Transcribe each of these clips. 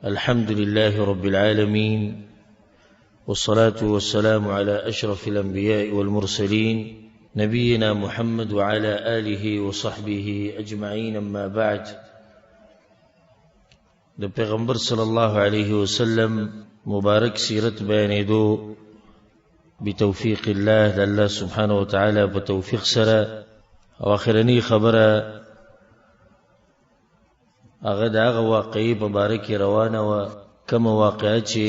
الحمد لله رب العالمين، والصلاة والسلام على أشرف الأنبياء والمرسلين، نبينا محمد وعلى آله وصحبه أجمعين، أما بعد. د پیغمبر صلی الله علیه وسلم مبارک سیرت بیانېدو بتوفیق الله، د الله سبحانه وتعالی په توفیق سره. او اخرنی خبره هغه د هغه واقعې په باره کې روانه وه، کومه واقعه چې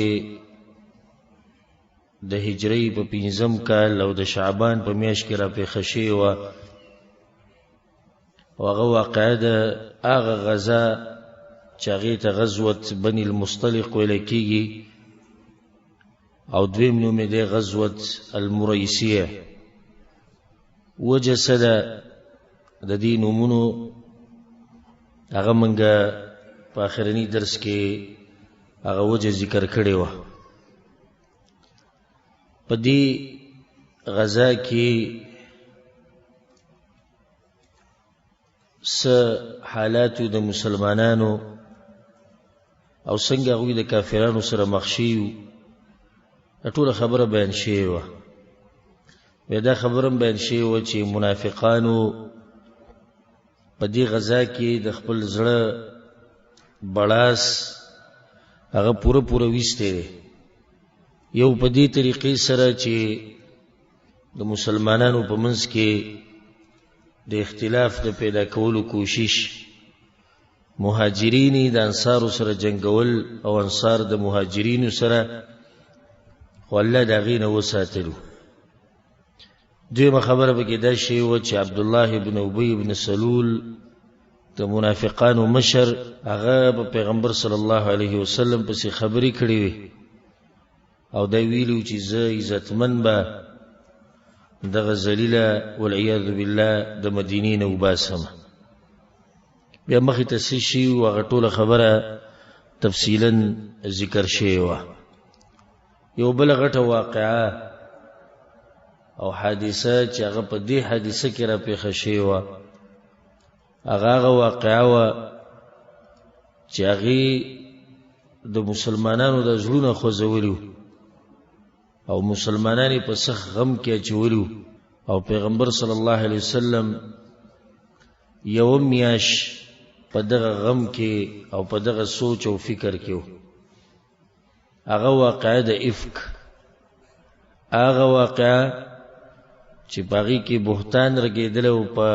د هجرۍ په پنځم کال او د شعبان په میاشت کې راپېښه شوې وه. او هغه واقعه د هغه غزا چې هغې ته غزوة بني المصطلق ویل کېږي، او دویم نوم یې دی غزوة المریسیه. وجه څه ده د دې نومونو؟ هغه مونږه په آخرني درس کې هغه وجه ذکر کړې وه. په دې غزا کې څه حالاتو د مسلمانانو او څنګه هغوی د کافرانو سره مخ شوي وو، دا ټوله خبره بیان شوې وه. بیا دا خبره هم بیان شوې وه چې منافقانو په دې غزا کې د خپل زړه بړاس هغه پوره پوره ویستی دی، یو په دې طریقې سره چې د مسلمانانو په منځ کې د اختلاف د پیدا کولو کوشش، مهاجرین د انصارو سره جنګول او انصار د مهاجرینو سره، خو الله د هغې نه وساتلو. دویمه خبره پکې دا شوې وه چې عبدالله بن ابی بن سلول د منافقانو مشر هغه په پیغمبر صلی الله علیه وسلم پسې خبرې کړې وې، او دا ویلي چې زه عزتمن به دغه ذلیله والعیاذ بالله د مدینې نه وباسم. بیا مخې ته څه شي وو هغه ټوله خبره تفصیلا ذکر شوې وه. یو بله غټه واقعه او حادثه چې هغه په دې حادثه کې را پېښه شوې وه، هغه هغه واقعه وه چې هغې د مسلمانانو د زړونه خوځولي او مسلمانان یې په سخت غم کې اچولي. او پیغمبر صلی الله علیه وسلم یوه میاشت په دغه غم کې او په دغه سوچ او فکر کې و. هغه واقعه د افک، هغه واقعه چې په هغې کې بهتان رګېدلی و په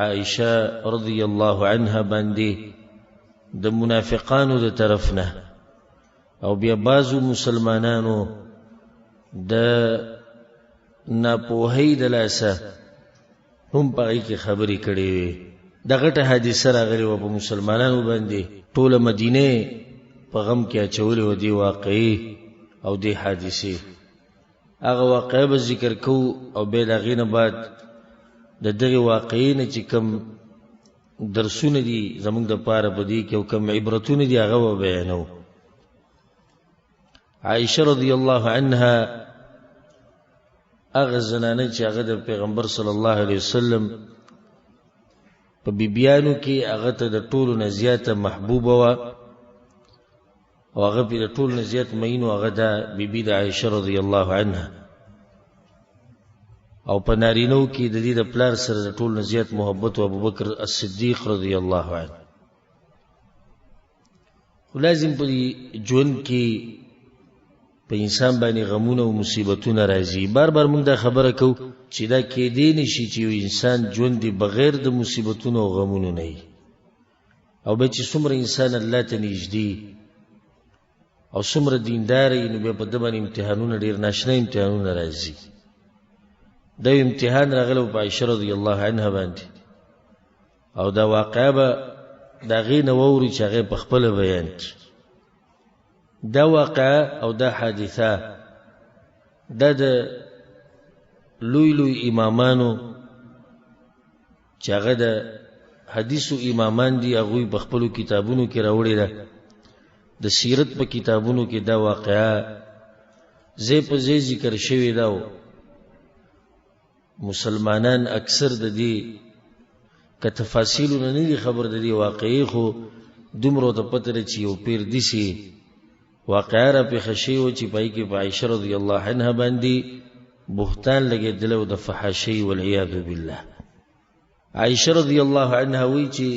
عائشه رضی الله عنها باندې د منافقانو د طرف نه، او بیا بعضو مسلمانانو د ناپوهۍ د لاسه هم په هغې کې خبرې کړې وې. دا غټه حادثه راغلې وه په مسلمانانو باندې، ټوله مدینه په غم کې اچولې وه دې واقعې او دې حادثې. هغه واقعه به ذکر کوو، او بیا د هغې نه بعد د دغې واقعې نه چې کوم درسونه دي زموږ دپاره په دې کې او کوم عبرتونه دي هغه به بیانوو. عائشه رضی الله عنها هغه زنانه چې هغه د پیغمبر صلی الله علیه وسلم په بیبیانو کې هغه ته د ټولو نه زیاته محبوبه وه، او هغه پې د ټولو نه زیات مین و، هغه ده بیبي د عایشه رضی الله عنها. او په نارینو کې د دې د پلار سره د ټولو نه زیات محبت و ابوبکر الصدیق رضی الله عنه. خو لازم په دې ژوند کې په انسان باندې غمونه او مصیبتونه راځي. بار بار موږ دا خبره کوو چې دا کېدی نه شي چې یو انسان ژوند دې بغیر د مصیبتونو او غمونو نه وي، او بیا چې څومره انسان الله ته نږدې او څومره دیندار وي نو بیا په ده باندې امتحانونه ډېر ناشنا امتحانونه راځي. دا یو امتحان راغلی و په عایشه رضی الله عنها باندې، او دا واقعه به د هغې نه واوري چې هغې په خپله بیان کړي. دا واقعه او دا حادثه دا د لوی لوی امامانو چې هغه د حدیثو امامان دي، هغوی په خپلو کتابونو کې راوړې ده. د سیرت په کتابونو کې دا واقعه ځای په ځای ذکر شوې ده. مسلمانان اکثر د دې که تفاصیلونه نه دي خبر د دې واقعې، خو دومره ورته پته ده چې یو پیر داسې واقعه را پېښه شوې وه چې په هغې کې په عایشه رضی الله عنها باندې بهتان لګېدلی و د فحاشۍ والعیاذ بالله. عائشة رضی الله عنها وی چې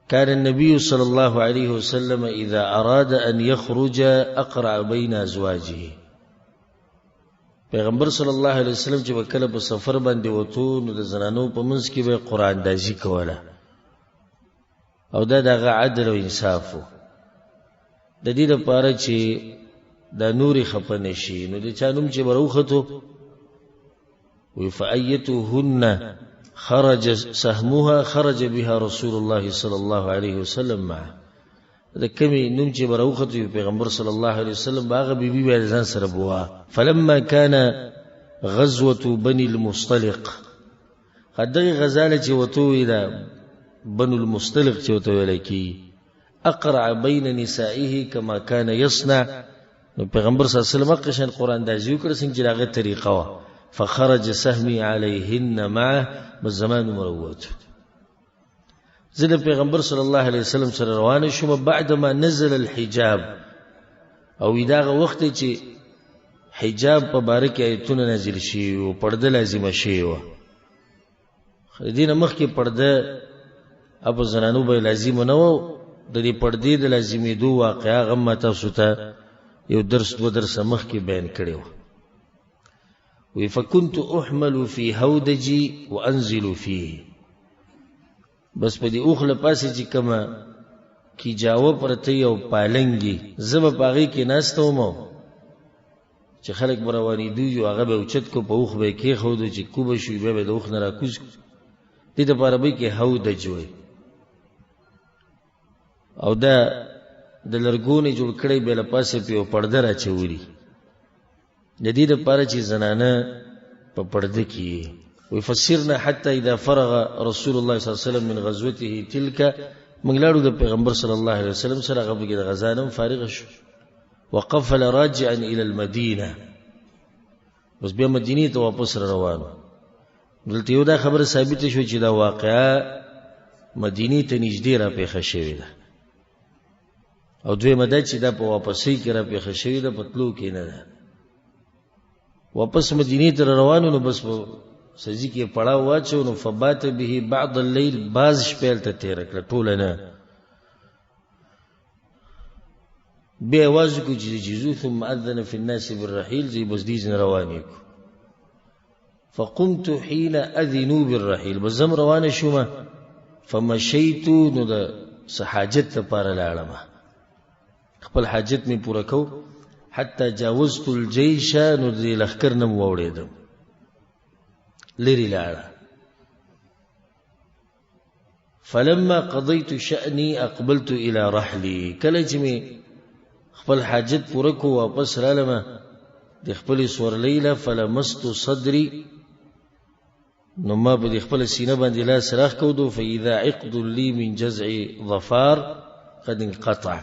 كان النبي صلى الله عليه وسلم إذا أراد أن يخرج أقرع بين أزواجه. پیغمبر صلی الله علیه وسلم چې کله په سفر باندې وتو نو د زنانو په منځ کې به قرآن اندازي کوله، او دا دغه عدل او انصاف و. د دې لپاره چې دا نورې خفه نه شي، نو د چا نوم چې به راوختو وی فأيتهن خرج سهمها خرج بها رسول الله صلى الله عليه وسلم معه. د کمی نوم چې به راوختو پیغمبر صلی الله علیه وسلم به هغه بیبي به ځان سره بوه. فلما كان غزوة بني المصطلق، دغې غزاله چې ورته ووایي دا بنو المصطلق چې ورته ویلی کېږي، اقرع بین نسائه کما کان یصنع. نو پیغمبر صلی الله علیه وسلم هغه شان قرآن اندازي وکړه څنګه چې د هغه طریقه وه. فخرج سهمي علیهن معه، بس زما نوم راووتو. زه د پیغمبر صلی الله علیه وسلم سره روان شوم بعدما نزل الحجاب، او دا هغه وخت دی چې حجاب په باره کې آیتونه نازل شوي وو، پرده لازمه شوې وه. د دې نه مخکې پرده په زنانو به لازمه نه وه. د دې پردې د لازمېدو واقعه هغه ما تاسو ته یو درس دوه درسه مخکې بیان کړې وه. وی فكنت احمل في هودجي وانزل فيه. بس په دې اوښ له پاسه چې کومه کیجاوه پرته یو پالنګي، زه به په هغې کې ناسته وم چې خلک به روانېدو یو هغه به اوچت کو، په اوښ به یې کېښودو چې کوبه شو بیا به د اوښ نه راکوز کړو. دې دپاره به یې کې هودج وایي. او دا د لرګو نه جوړ کړی بیا له پاسه پرې یو پرده راچولي، د دې دپاره چې زنانه په پرده کې یې. وفسرنا حتى إذا فرغ رسول الله صلى الله عليه وسلم من غزوته تلك. موږ لاړو د پیغمبر صلی الله علیه وسلم سره، هغه پکې د غزا نه هم فارغ شو. وقفل راجعا إلى المدينة، بس بیا مدینې ته واپس را روان و. دلته یو دا خبره ثابته شوه چې دا واقعه مدینې ته نږدې را پېښه شوې ده، او دویمه دا چې دا په واپسۍ کې را پېښه شوې ده، په تلو کې نه ده. واپس مدینې ته روانو نو بس په سځي کې پړاو واچو، نو فبات به بعض الليل، بعض شپې هلته تېره کړه ټوله نه. بیا یې واز وکړو چې جزو، ثم اذن في الناس بالرحيل، زه بس دې ځینې روان یې کړو. فقمت حين اذنوا بالرحيل، بس زه هم روانه شوم. فمشيت، نو د څه حاجت لپاره لاړم، خپل حاجت مې پوره کو. حتی جاوزت الجيش، نو د دې لښکر نه مې واوړېدم، لرې لاړه. فلما قضيت شأني أقبلت إلى رحلي، کله چې مې خپل حاجت پوره کو واپس رالم د خپلې سورلۍ له. فلمست صدري، نو ما په دې خپله سینه باندې لاس راښکودو. فإذا عقد لي من جزع ظفار قد انقطع.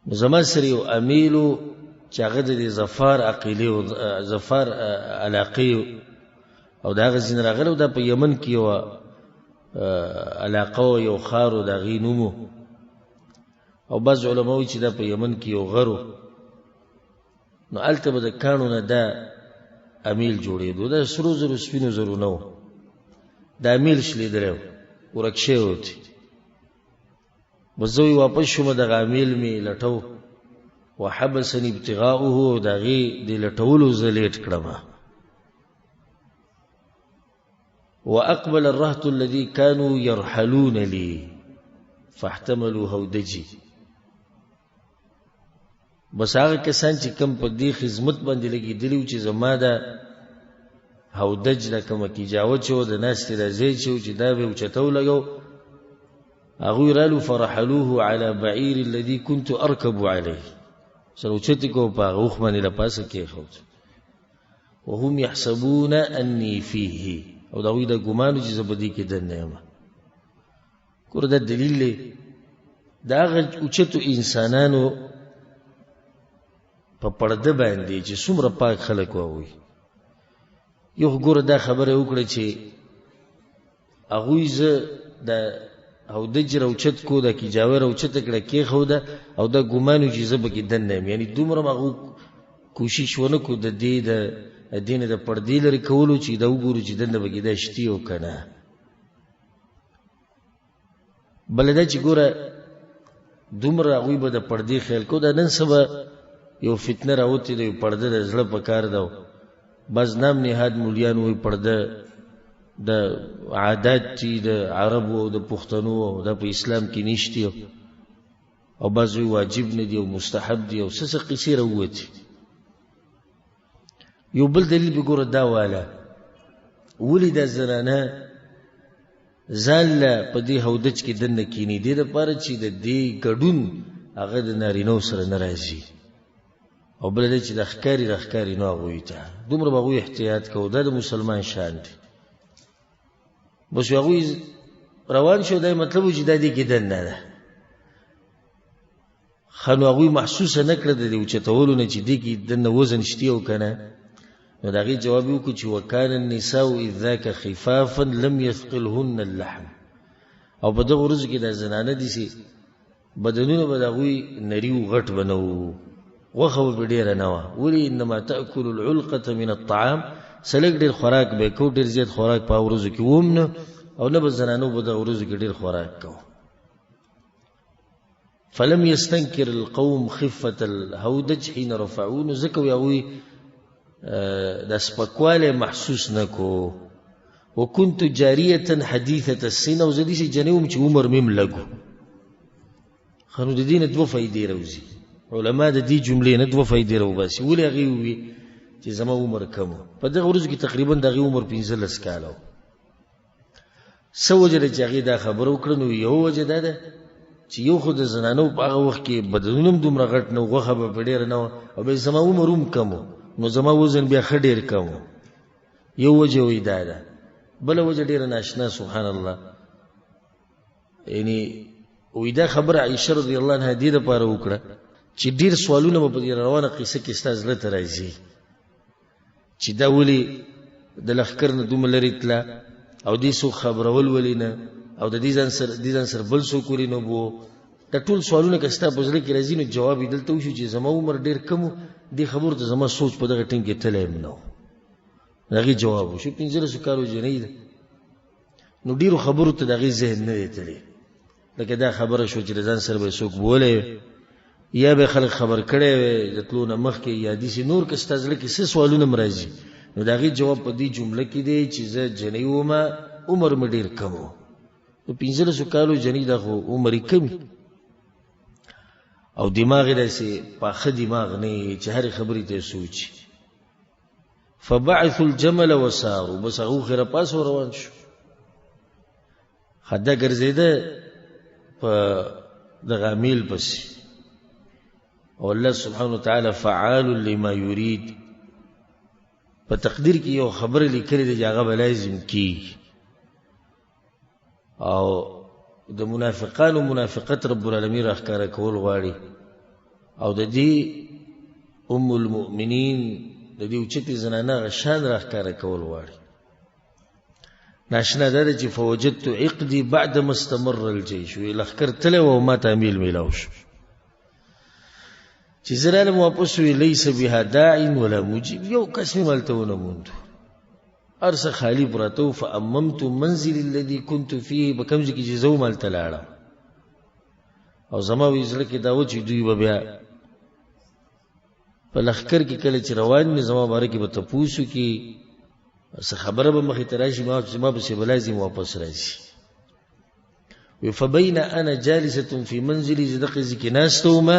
نو زما سره یو امیل و چې هغه د دې ظفار عقیلې و، ظفار علاقې او د هغه ځینې راغلی و. دا په یمن کې یوه علاقه وه، یو ښار و، د هغې نوم و. او بعض علما وایي چې دا په یمن کې یو غر و، نو هلته به د کاڼو نه دا امیل جوړېدو. دا سرو زرو سپینو زرو نه و، دا امیل شلېدلی و، ورک شوی و ترې. بس زه وایي واپس شوم، دغه امیل مې لټو، وحبسني ابتغاؤه، او د هغې د لټولو زه لیټ کړم. وأقبل الرهط الذي كانوا يرحلون لي فاحتملوا هودجي. بس هغه کسان چې کوم په دې خدمت باندې لګېدلي وو چې زما دا هودج دا کومه کیجاوه چې وه، د ناستې دا ځای چې و، چې دا به یې اوچته ولګو، هغوی رالو. فرحلوه على بعير الذي كنت أركب عليه، سره اوچتې کو په هغه اوښ باندې له پاسه کېښود. وهم يحسبون أني فيه، او د هغوی دا ګمان و چې زه په دې کې دننه یم. ګوره دا دلیل دی د هغه اوچتو انسانانو په پرده باندې چې څومره پاک خلک وو هغوی. یو خو ګوره دا خبره یې وکړه چې هغوی زه د هودج راوچت کو، د کیجاوه راوچته کړه، کېښوده، او دا ګمان و چې زه پکې دننه یم. یعنې دومره هم هغو کوشش ونه کړو د دې د دې نه د پردې لرې کولو چې دا وګورو چې دننه پکې دا شتي او که نه. بله دا چې ګوره دومره هغوی به د پردې خیال کو. دا نن سبا یو فتنه راوتې ده، یو پرده د زړه په کار ده. بعض نام نهاد مولیان وایي پرده د عادات دي د عربو او د پښتنو او دا په اسلام کې نشتي، او بعض وایي واجب نه دي او مستحب دي، او څه څه قصې راووتې. یو بل دلیل به ګوره دا واله، ولې دا زنانه ځان له په دې هودج کې دننه کیني؟ دې دپاره چې د دې ګډون هغه د نارینو سره نه راځي، او بله دا چې د ښکاري راښکاري نو هغوی ته دومره به هغوی احتیاط کوو. دا د مسلمان شان دی. بس هغوی روان شو، دا یې مطلب و چې دا دې کې دننه ده. ښه، نو هغوی محسوسه نه کړه د دې اوچتولو نه چې دې کې دننه وزن شتي او که نه. نو د هغې جواب یې وکړو چې وکان النساء اذ ذاک خفافا لم یثقلهن اللحم. او په دغو ورځو کې دا زنانه دي چې بدنونه به د هغوی نري و، غټ به نه وو، غوښه به پرې ډېره نه وه. ولې؟ انما تأکل العلقة من الطعام، څه لږ ډېر خوراک به یې کوو، ډېر زیات خوراک په هغو ورځو کې وم نه، او نه به زنانو په دغو ورځو کې ډېر خوراک کوو. فلم يستنكر القوم خفة الهودج حين رفعوه، نو ځکه وایي هغوی دا سپکوالی محسوس نه کو. وكنت جارية حديثة السن، او زه داسې جنۍ وم چې عمر مې هم لږ و. ښه، نو د دې نه دوه فایدې راوځي. علما د دې جملې نه دوه فایدې راوباسي. ولې هغې وویل چې زما عمر کم و؟ په دغه ورځو کې تقریبا د هغې عمر 15 کاله و. څه وجه ده چې هغې دا خبره وکړه؟ نو یوه وجه دا ده چې یو خو د زنانو په هغه وخت کې بدنونه هم دومره غټ نه و، غوښه به پرې ډېره نه وه، او بیا زما عمر هم کم و، نو زما وزن بیا ښه ډېر کم و. یو وجه وایي دا ده. بله وجه ډېره ناشنا، سبحان الله، یعنی وایي دا خبره عایشه رضی الله عنها دې دپاره وکړه چې ډېر سوالونه به په دې روانه قصه کې ستا زړه ته راځي چې دا ولې د لښکر نه دومره لرې تله، او دې څوک خبرول ولې نه، او د دې ځان سره بل څوک ولې نه بو. دا ټول سوالونه که ستا په زړه کې راځي، نو جواب یې دلته وشو چې زما عمر ډېر کم و، دې خبرو ته زما سوچ په دغه ټیم کې تللی هم نه و. د هغې جواب وشو. 15 کالو جنۍ ده، نو ډېرو خبرو ته د هغې ذهن نه دی تللی. لکه دا خبره شو چې د ځان سره به یې څوک بولی یا به خلک خبر کړی وی د تلو نه مخکې، یا داسې نور که ستا زړه کې څه سوالونه هم راځي، نو د هغې جواب په دې جمله کې دی چې زه جنۍ وم، عمر مې ډېر کم و. نو 15 کالو جنۍ دا خو عمر یې کم او دماغ یې داسې پاخه دماغ نه وي چې هرې خبرې ته یې سوچ. فبعثوا الجمل وساروا، بس هغه اوښ یې راپاڅو روان شو. خدا ګرځېده په دغه امیل پسې، او الله سبحانه وتعالی فعال لما یرید، په تقدیر کې یو خبره لیکلې ده چې هغه به لازم کیږي. او د منافقانو منافقت رب العالمین راښکاره کول غواړي، او د دې ام المؤمنین د دې اوچتې زنانه هغه شان راښکاره کول غواړي. ناشنا دا ده چې فوجدت عقدي بعد ما استمر الجيش، وی لښکر تللی و او ما ته امیل میلاو شو چې زه رالم واپس، وی لیس بها داع ولا مجیب، یو کس مې هلته ونه موندو، هر څه خالي پراته وو. فاممت منزلي الذي كنت فيه، په کوم ځای کې چې زه وم هلته لاړم، او زما وی زړه کې دا و چې دوی به بیا په لښکر کې کله چې روان مې زما باره کې به تپوس وکړي، څه خبره به مخې ته راشي، ما زما پسې به لازم واپس راځي. وی فبین انا جالسة فی منزلي، زه دقې ځای کې ناسته وم،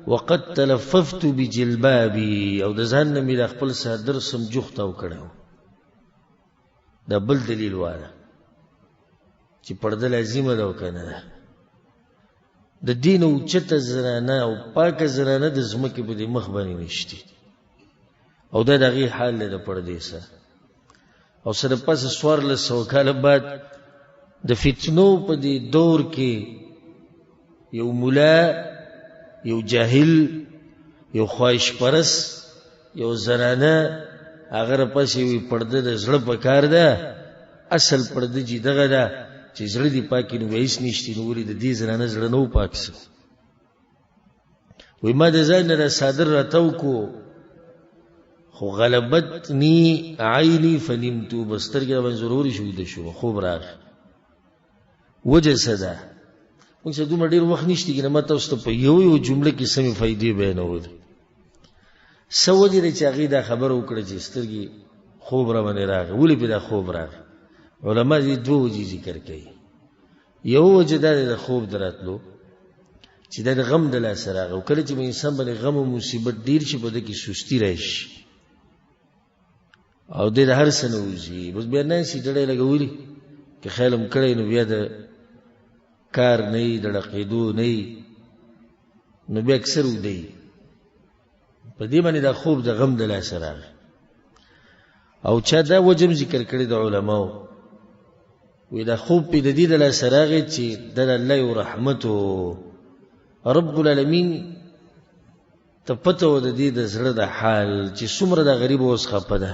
وقد تلففت بجلبابي، او د ځان نه مې د خپل څادر سم جوخت تاو کړی و. دا بل دلیل واله چې پرده لازمه ده او که نه ده. د دین اوچته زنانه او پاکه زنانه د ځمکې په دې مخ باندې نشتي، او دا د هغې حال دی د پردې سره. او سره پس 1400 کاله بعد د فتنو په دې دور کې یو ملا، یو جاهل، یو خواهش پرس، یو زنانه هغه راپسې وي پرده د زړه په کار ده، اصل پرده چې دغه ده چې زړه دې پاک نو هیڅ نشته، نو ولې د دې زنانه زړه نه و پاک سو؟ وایي ما د ځان نه دا څادر راتاو کو، خو غلبتني عیني فنمتو، بس سترګې راباندې زورورې شوې، ویده شوم، خوب راغی. وجه څه ده؟ موږ سره دومره ډېر وخت نشته که نه ما تاسو ته په یو یو جمله کې سمې فایدې بیانولې. څه وجه ده چې هغې دا خبره وکړه چې سترګې خوب را باندې راغی؟ ولې پرې دا خوب راغی؟ علما دې دوه وجې ذکر کوي. یو وجه دا ده د خوب د راتلو چې دا د غم د لاسه راغی، او کله چې به انسان باندې غم او مصیبت ډېر شي په ده کې سستی راشي او دی د هر څه نه وځي، بس بیا ناست ډډه یې لګولي، که خیال هم کړی نو بیا د کار نه وي، د ړقېدو نه وي، نو بیا اکثر ویده وي. په دې باندې دا خوب د غم د لاسه راغی. او چا دا وجه هم ذکر کړې د علماو، وایي دا خوب پې د دې د لاسه راغی چې دا د الله یو رحمت و، رب العالمین ته پته وه د دې د زړه د حال چې څومره دا غریب اوس خفه ده.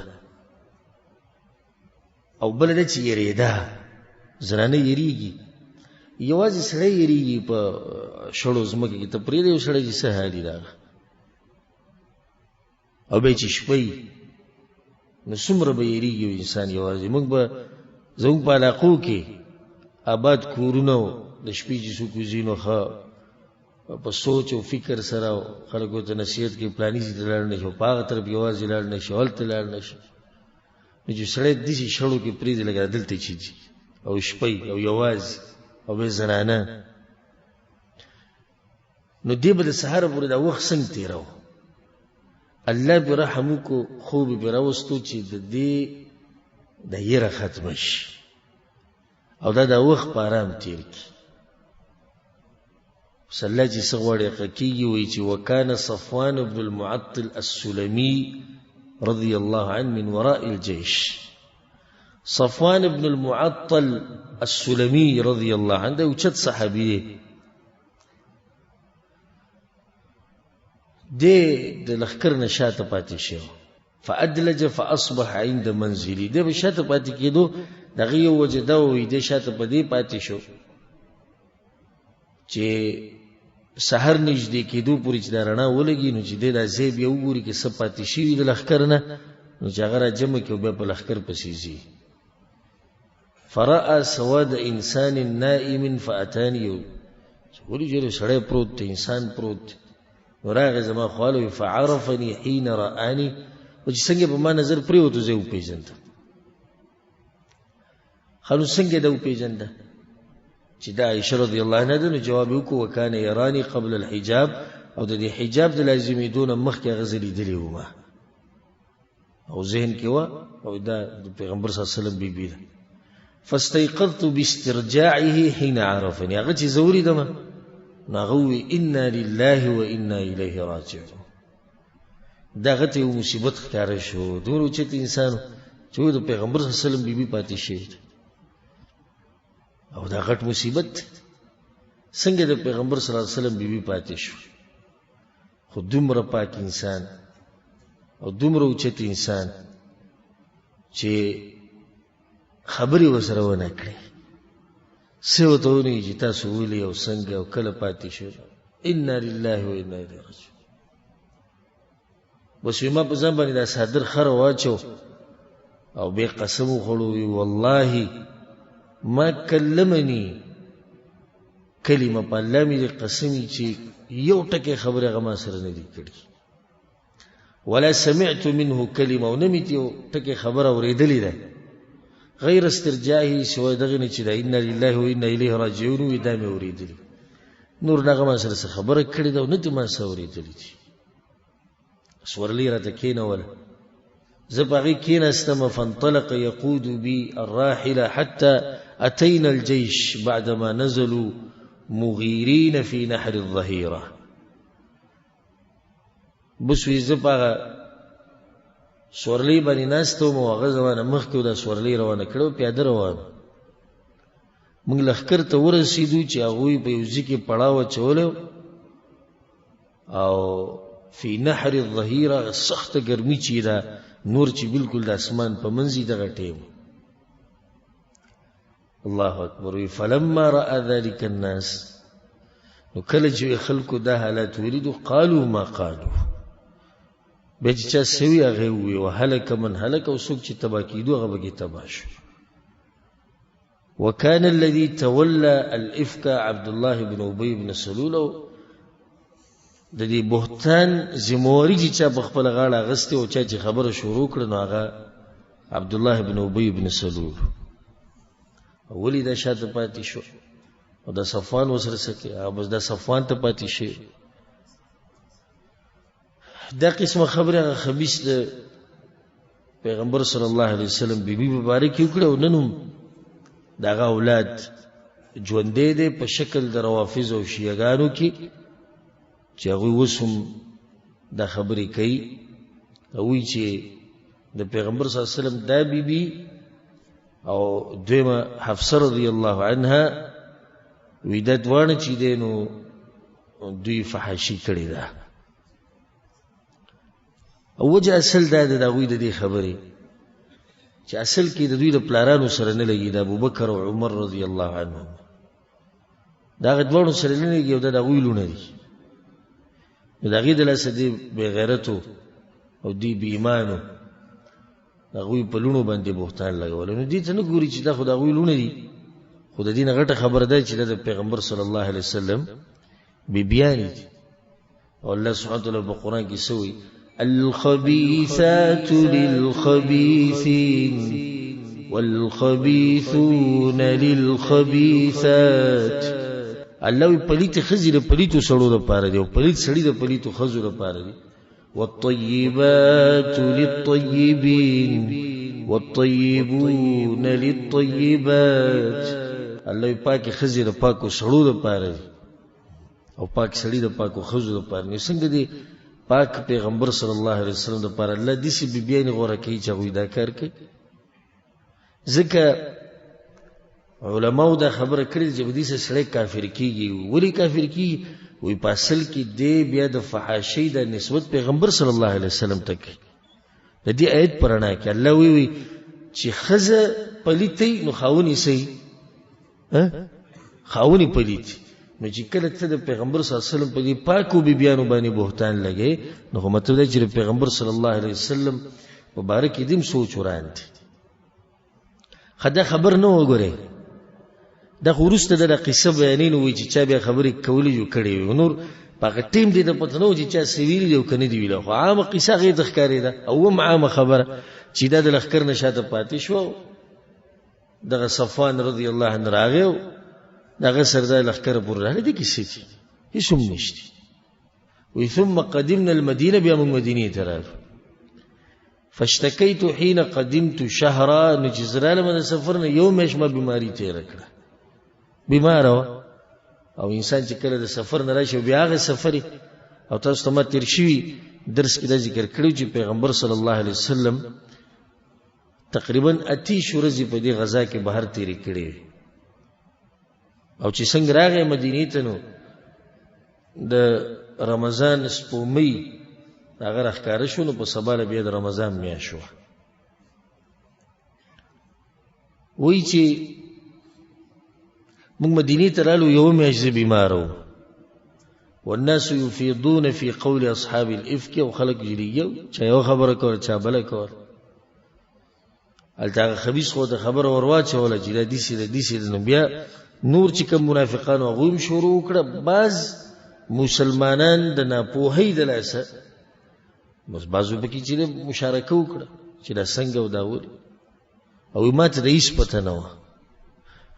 او بله دا چې یریده، زنانه یریږي، یوازې سړی یریږي په شړو ځمکه کې، ته پرېږده یو سړی چې څه حال یې دغه، او بیا چې شپه وي نو څومره به یریږي یو انسان یوازې. موږ به زموږ په علاقو کې آباد کورونه وو، د شپې چې څوک وځي نو ښه په سوچ او فکر سره خلکو ته نصیحت کوي، پلاني ځای ته لاړ نه شي، په هغه طرف یوازې لاړ نه شي، هلته لاړ نه شي. نو چې سړی داسې شړو کې پرېږدي لکه دلته چې ځي، او شپه او یوازې او بیا زنانه، نو دی به د سهاره پورې دا وخت څنګه تېروه؟ الله پرې رحم وکړو، خوب یې پرې راوستو چې د دې د یره ختمه شي او دا د وخت په آرام تېر کړي. بس الله چې څه غواړي هغه کېږي. وایي چې وکان صفوان بن المعطل السلمي رضي الله عنه من وراء الجيش. صفوان بن المعطل السلمي رضي الله عنه دا یو چت صحابي دی، دی د لښکر نه شاته پاتې شو. فأدلج فأصبح عند منزلي، دی به شاته پاتې کېدو، د هغې یو وجه دا وه، دی شاته په دې پاتې شو چې سحر نږدې کېدو پورې چې دا رڼا ولګي، نو چې دی دا ځای بیا وګوري که څه پاتې شوي د لښکر نه، نو چې هغه راجمع کړي او بیا په لښکر پسې ځي. فرأى سواد انسان نائم فأتاني، ولې چې سړی پروت دی، انسان پروت دی، نو راغی زما خواله، وایي فعرفني حين رآني، او چې څنګه په ما نظر پرېوتو زه یې وپېژندم. ښه نو څنګه یې دا وپېژنده چې دا عایشه رضی الله عنها ده؟ نو جواب یې وکړو وکان یراني قبل الحجاب، او د دې حجاب د لازمېدو نه مخکې هغه زه لیدلی وم او ذهن کې وه، او دا د پیغمبر صلی الله علیه وسلم بیبي ده. فاستيقظت باسترجاعه حين عرفني، هغه چې زه ولیدم نو هغه وویل انا لله وانا الیه راجعون. دا هغه ته یو مصیبت ښکاره شو، دومره اوچت انسان چې د پیغمبر صلی الله علیه وسلم بیبي پاتې شوې ده، او دا غټ مصیبت څنګه د پیغمبر صلی الله علیه وسلم بیبي پاتې شو؟ خو دومره پاک انسان او دومره اوچت انسان چې خبرې ورسره ونه کړې، څه ورته ونه وایي چې تاسو ولې او څنګه او کله پاتې شو. انا لله و انا الیه راجعون. بس ما په ځان باندې دا څادر ښه واچو او بیا قسم وخوړو، وی والله ما کلمني کلمه، په الله مې دې قسم وي چې یو ټکی خبرې هغه ما سره نه دي کړي، ولا سمعت منه کلمه، او نه مې یو ټکی خبره اورېدلې ده غیر استرجاعه، سوای دغې نه چې دا انا لله و انا الیه راجعون وي، دا مې اورېدلي، نور نه هغه ما سره څه خبره کړې ده او نه دې ما څه اورېدلي دي. سورلۍ راته کښېنوله، زه په هغې کښېناستم. فانطلق يقود بي الراحلة حتى أتينا الجيش بعدما نزلوا مغيرين في نحر الظهيرة. بس وی زه په هغه سورلۍ باندې ناست وم، او هغه زما نه مخکې دا سورلۍ روانه کړې وه، پیاده روان. موږ لښکر ته ورسېدو چې هغوی په یو ځای کې پړاو اچولی او فی نحر الظهیره، هغه سخته ګرمي چې ده، نور چې بالکل د اسمان په منځ دغه ټیم. الله اکبر. وی فلما رأى ذلك الناس، نو کله چې خلکو دا حالات ولیدو، قالوا ما قالوا، بیا چې چا څه وي هغه یې وویل، وهلک من هلک، او څوک چې تباه کېدو هغه پکې تباه شو. وكان الذي تولى الإفك عبد الله بن أبي بن سلول، د دې بهتان ذمهواري چې چا په خپله غاړه اخیستې او چا چې خبره شروع کړه نو هغه عبد الله بن أبي بن سلول. ولې دا شاته پاتې شو او دا صفوان ورسره څه کوي؟ هغه بس دا صفوان ته پاتې شي. دا قسمه خبرې هغه خبیث د پیغمبر صلی الله علیه وسلم بیبي مبارک وکړه، او نن هم د هغه اولاد ژوندی دی په شکل د روافض او شیعهګانو کې، چې هغوی اوس هم دا خبرې کوي. هغوی چې د پیغمبر صلی الله علیه وسلم دا بیبي او دویمه حفصه رضی الله عنها، وی دا دواړه چې دی نو دوی فحاشي کړې ده. او وجه اصل دا ده د هغوی د دې خبرې چې اصل کې د دوی د پلارانو سره نه لګي، د ابوبکر او عمر رضی الله عنهم د هغه دواړو سره نه لګي، او دا د هغوی لوڼه دي. نو د هغې د لاسه دې بېغیرتو او دې بې ایمانو د هغوی په لوڼو باندې بهتان لګولی. نو دې ته نه ګوري چې دا خو د هغوی لوڼه دي، خو د دې نه غټه خبره ده چې دا د پیغمبر صلی الله علیه وسلم بیبیانې دي. او الله سبحانه وتعالی په قرآن کې څه وایي؟ الخبيثات للخبيثين والخبيثون للخبيثات. الله وایي پلیتې ښځې د پلیتو سړو دپاره دي او پلیت سړي د پلیتو ښځو دپاره دي. والطيبات للطيبين والطيبون للطيبات. الله وایي پاکې ښځې د پاکو سړو دپاره دي او پاک سړي د پاکو ښځو دپاره. نو څنګه دي پاک پیغمبر صلی الله علیه وسلم دپاره الله داسې بیبیانې غوره کوي چې هغوی دا کار کوي؟ ځکه علماو دا خبره کړې چې په دې سره سړی کافر کېږي. ولې کافر کېږي؟ وایي په اصل کې دی بیا د فحاشۍ د نسبت پیغمبر صلی الله علیه وسلم ته کوي. د دې آیت په رڼا کې الله وایي چې ښځه پلیته وي نو خاوند یې څه وي؟ خاوند یې پلیت. نو چې کله ته د پیغمبر صلی الله علیه وسلم په دې پاکو بیبیانو باندې بهتان لګې، نو خو مطلب دا چې د پیغمبر صلی الله علیه وسلم په باره کې دې هم سوچ وران دی. ښه دا خبر نه وګورئ، دا خو وروسته دا قصه بیانوي، نو وایي چې چا بیا خبرې کولې جو کړې وي، نور په هغه ټیم دې ته پته نه و چې چا څه ویلي دي او که نه دي ویلي، خو عامه قصه هغې ته ښکارېده. او هم عامه خبره چې دا د لښکر نه شاته پاتې شو، دغه صفوان رضی الله عنه راغی او د هغه سره دا لښکر پورې راغی. دې کې څه دي؟ هېڅ هم نشته. وایي ثم قدمنا المدینه، بیا موږ مدینې ته راغلو. فاشتکیت حین قدمت شهرا، نو چې زه رالم د سفر نه یو میاشت ما بیماري تېره کړه، بیماره وه. او انسان چې کله د سفر نه راشي بیا هغه سفر، او تاسو ته ما تېر شوي درس کې دا ذکر کړی چې پیغمبر صلی الله علیه وسلم تقریبا 28 ورځې په دې غذا کې بهر تېرې کړې وې. او چې څنګه راغی مدینې ته نو د رمضان سپوږمۍ هغه راښکاره شو، نو په سبا له بیا د رمضان میاشت شوه. وایي چې موږ مدینې ته رالو یوه میاشت زه بیمار وم. والناس يفيضون في قول اصحاب الافك، او خلک جلیږي چا یوه خبره کوله چا بله کوله. هلته هغه خبیث خو ته خبره ور واچوله چې دا داسې ده داسې ده. نو بیا نور چې کوم منافقانو هغوی هم شروع وکړه. بعض مسلمانان د ناپوهۍ د لاسه بس بعضو پکې چې مشارکه وکړه چې دا څنګه او دا ولې، او ما ته د هېڅ پته نه وه.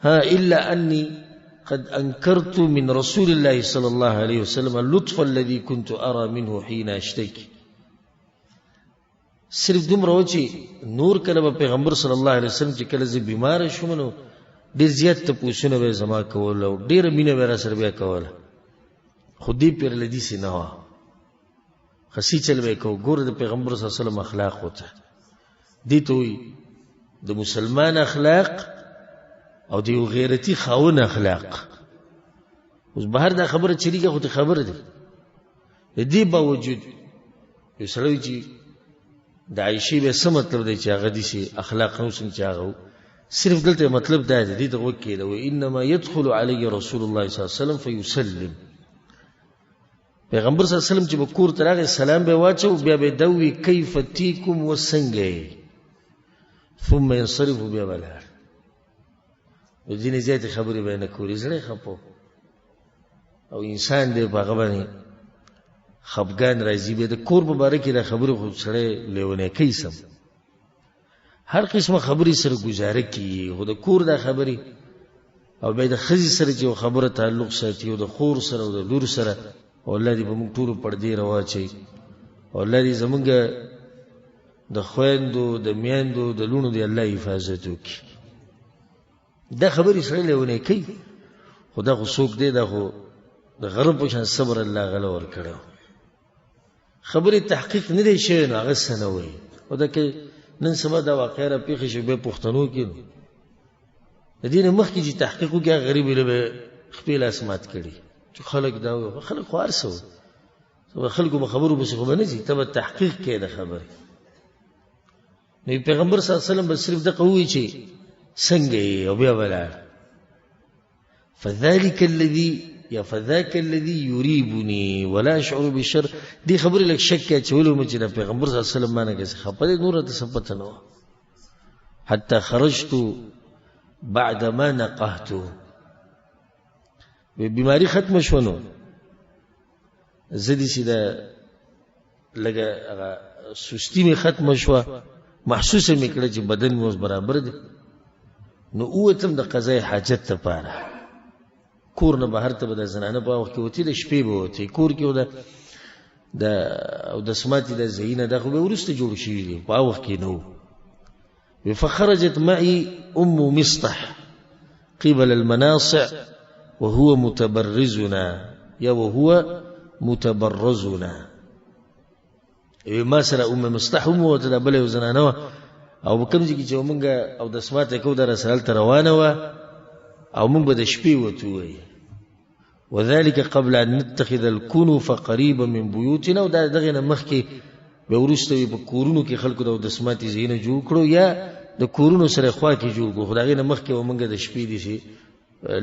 ها إلا أني قد أنكرت من رسول الله صلى الله عليه وسلم اللطف الذي كنت أرى منه حين أشتكي. صرف دومره و چې نور کله به پیغمبر صلی الله علیه وسلم چې کله زه بیمار شوم نو ډېر زیات تپوسونه به یې زما کول او ډېره مینه به یې راسره بیا کوله، خو دې پېر له داسې نه وه. خسي چل به یې کوو. ګوره د پیغمبر صلی الله علیه وسلم اخلاق ورته دې ته وایي د مسلمان اخلاق او د یو غیرتي خاون اخلاق. اوس بهر دا خبره چلیږي خو ته خبره ده. د دې باوجود یو سړی چې د عایشې بیا څه مطلب دی چې هغه داسې اخلاق نه څنګه چې هغه و، صرف دلته مطلب دا دی، دې ته غوږ کېږده، وایي انما يدخل علی رسول الله صلی الله علیه وسلم فیسلم. پیغمبر صلی الله علیه وسلم چې به کور ته راغی سلام به یې واچو، بیا به یې دا ووایي کیف تیکم و څنګه یې، ثم ینصرف، بیا به لاړ. نو ځینې زیاتې خبرې به یې نه کولې، زړه یې خپه او انسان دی په هغه باندې خفګان راځي. بیا د کور په باره کې دا خبرې خو سړی لیونی کوي، سم هر قسمه خبرې سره ګزاره کیږي، خو د کور دا خبرې او بیا د ښځې سره چې یو خبره تعلق ساتي او د خور سره او د لور سره، او الله دې په موږ ټولو پردې راواچوي، او الله دې زموږ د خویندو د میندو د لوڼو دې الله حفاظت وکړي. دا خبرې سړی لیونی کوي، خو دا خو څوک دی، دا خو د غره په شان صبر الله غله ورکړی. خبرې تحقیق نه دی شوی نو هغه څه نه وایي. او دا که نن سبا دا واقعه را پېښه شي بیا پښتنو کې، نو د دې نه مخکې چې تحقیق وکړي هغه غریب یې له به خپې لاس مات کړي چې خلک دا وایي. خلک خو هر څه وایي، خلکو به خبرو پسې خو به نه ځي، ته به تحقیق کوې د خبرې. نو پیغمبر صلی الله علیه وسلم به صرف دغه ووایي چې څنګه یې، او بیا به لاړ. فذلك الذي یا فذاك الذي يريبني ولا اشعر بالشر. دې خبرې لږ شک اچولی وم چې د پیغمبر صلی الله علیه وسلم مانه کسې خپه دی، نوره ته څه پته نه وه. حتی خرجت بعد ما نقهت، بیماری ختمه شوه نو زه داسې د لږه هغه سستی مې ختمه شوه، محسوسه مې کړه چې بدن مې اوس برابر دی. نو ووتم د قضای حاجت لپاره، کور نه بهر ته به د زنانه په وخت کې وتې، د شپې به وتې، کور کې د او د سماتې د ځایونه دا خو به وروسته جوړ شوي دي، په هغه وخت کې نه وو. فخرجت معي أم مصطح قبل المناصع وهو متبرزنا، یا وهو متبرزنا. ما سره ام مصطح هم وته، دا بله یو زنانه وه، او په کوم ځای کې چې موږ او د سماته کوو دا راسره هلته روانه وه، او موږ به د شپې وتو وایي. وذلك قبل أن نتخذ الكنف قريبا من بيوتنا. او دا دغې نه مخکې بیا وروسته په کورونو کې خلکو د اودسماتي ځایونه جوړ کړو، یا د کورونو سره خوا کې جوړ کړو، خو د هغې نه مخکې به موږ د شپې داسې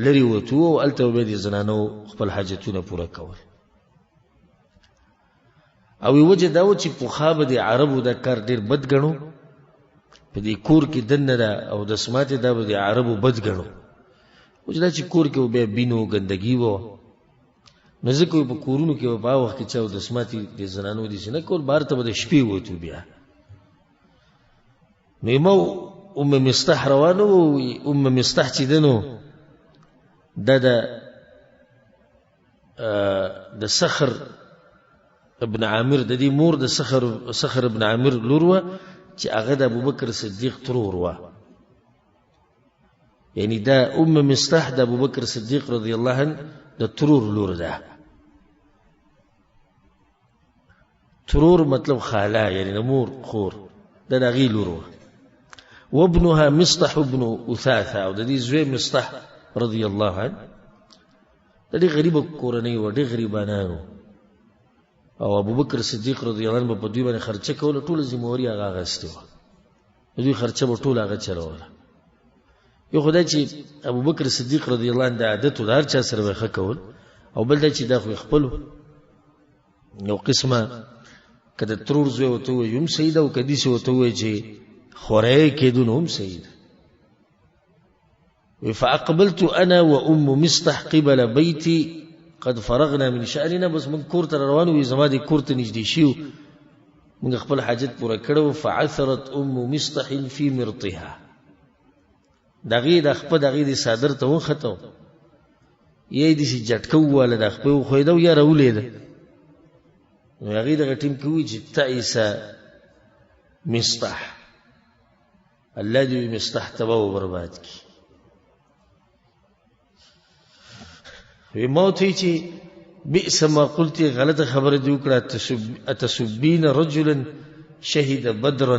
لرې وتو او هلته به د زنانو خپل حاجتونه پوره کول. او یو وجه دا و چې پخوا به د عربو دا کار ډېر بد ګڼو، په دې کور کې دننه ده او د سماتې دا به د عربو بد ګڼو، اوس دا چې کور کې به بیا بینو ګندګي وه، نو ځکه په کورونو کې به په هغه وخت کې چا د سماتې د زنانو داسې نه کول، بهر ته به د شپې وتو. بیا نو ما ام مصطح روانه وو، ام مصطح چې ده نو دا د صخر ابن عامر د دې مور د صخر ابن عامر لور وه چې هغه د ابوبکر صدیق ترور وه. یعنی دا ام مصطح د ابوبکر صدیق رضی الله عنه د ترور لور ده. ترور مطلب خاله، یعنی د مور خور، دا د هغې لور وه. وابنها مصطح ابن اثاثه، او د دې زوی مصطح رضی الله عنه. د ډېر غریبه کورنۍ وه، ډېر غریبانان وو، او ابوبکر صدیق رضی الله عنه به په دوی باندې خرچه کوله، ټوله ذمهواري هغه اخیستې وه، د دوی خرچه به ټوله هغه چلوله. یو خو دا چې ابوبکر صدیق رضی الله عنه د عادت و، د هر چا سره به یې ښه کول، او بل دا چې دا خو یې خپل و، یو قسمه که د ترور زوی ورته ووایي هم صحیح ده، او که داسې ورته ووایي چې خوری یې کېدو نو هم صحیح ده. فأقبلت أنا وأم مصطح قبل بيتي قد فرغنا من شأننا. بس من کور ته روان وو، زما دې کور ته نږدې شي، موږ خپل حاجت پوره کړو. فعثرت أم مصطح في مرطها، د هغې د خپه د هغې د څادر ته وختو، یا یې داسې جټکه وواله، د خپې وښویده او یا راولېده. نو هغې دغه ټیم کې وویل چې تعس مصطح، الله دې مصطح تباه و برباد کړي. وی ما ورته ویل چې بئس ما قلتي، غلطه خبره دې وکړه، اتسبین رجلا شهد بدرا،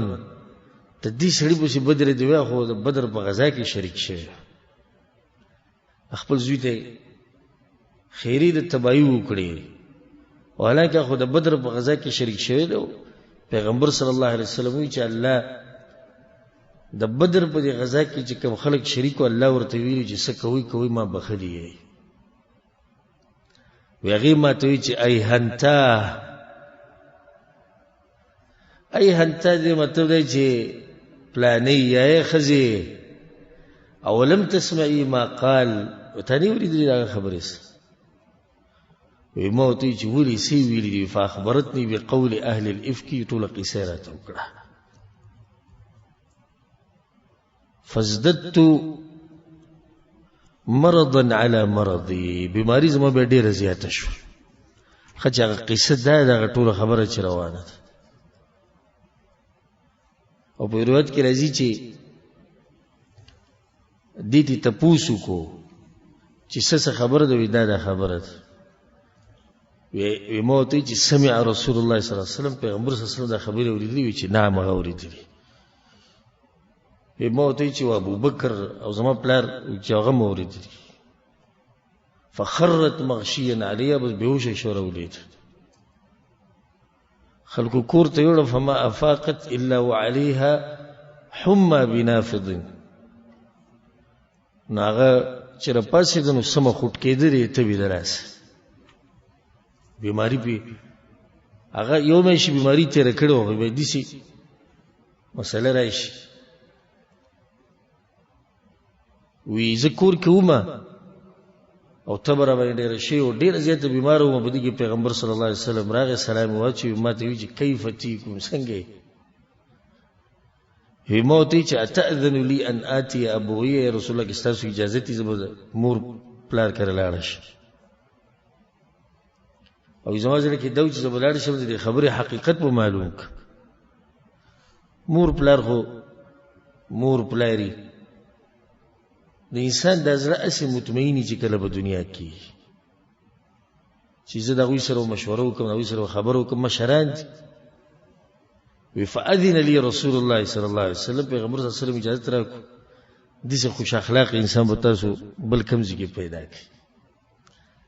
ته دې سړي پسې بدر دې وایه، خو د بدر په غذا کې شریک شوی، خپل زوی ته خیرې د تباهي وکړي، او حالانکه خو د بدر په غذا کې شریک شوی دی. پیغمبر صلی الله علیه وسلم وایي چې الله د بدر په دې غزا کې چې کوم خلک شریک وو، الله ورته ویلي چې څه کوئ کوئ، ما بخښلي یئ. وی هغې ما ته وی چې ای هنتا، ای هنتا، دې مطلب دی چې پلانې یا ای ښځې، اولم تسمعي ما قال، تا نه اورېدلي دغه خبرې څه؟ وی ما ورته ویل چې ولې څه یې ویلي دي؟ فاخبرتني بقول اهل الافک، ټوله قصه یې راته وکړه. فازددت مرضا على مرضي، بیماری زما بیا ډېره زیاته شوه. ښه چې هغه قصه دا ده، هغه ټوله خبره چې روانه ده. او په روایت کې راځي چې دې ته تپوس وکړو چې څه څه خبره ده، وی دا دا خبره ده. وی ما ورته ویل چې سمع رسول الله صلی الله علیه وسلم، پیغمبر صلی الله علیه وسلم دا خبرې اورېدلې؟ وی چې نعم، هغه اورېدلې. وی ما ورته ویل چې ابوبکر او زما پلار چې هغه مو اورېدلي. فخرت مغشیا علیها، بس بېهوشه شوه راولېده. خلکو کور ته یوړه، فما افاقت الا وعليها حمى بنافض. نو هغه چې راپاڅېده نو سمه خوټکېدلې تبې د لاسه بیماري پې هغه یو میاشت بیماري تېره کړې وه، بیا داسې مسله راشي. وی زه کور کې ومه او تبه راباندې ډېره شوې وه، ډېره زیاته بیماره ومه. په دې کې پیغمبر صلی الله علیه وسلم راغی، سلام یې واچوي، ما ته وی چې کیف تیکم، څنګه یې؟ وی ما ورته ویل چې اتأذن لي ان آتي ابوي، یا رسول الله که ستاسو اجازه وي زه به مور پلار کره لاړه شم. او زما زړه کې دا و چې زه به لاړ شم، د دې خبرې حقیقت به معلوم کړم. مور پلار خو مور پلاری د انسان د زړه هسې مطمئني چې کله په دنیا کې چې زه د هغوی سره مشوره وکړم، د هغوی سره خبره وکړم، مشران دي. وی فأذن لي رسول الله صلی الله علیه وسلم، پیغمبر صلی الله علیه وسلم اجازه راکړو. داسې خوش اخلاق انسان به تاسو بل کوم ځای کې پیدا کړي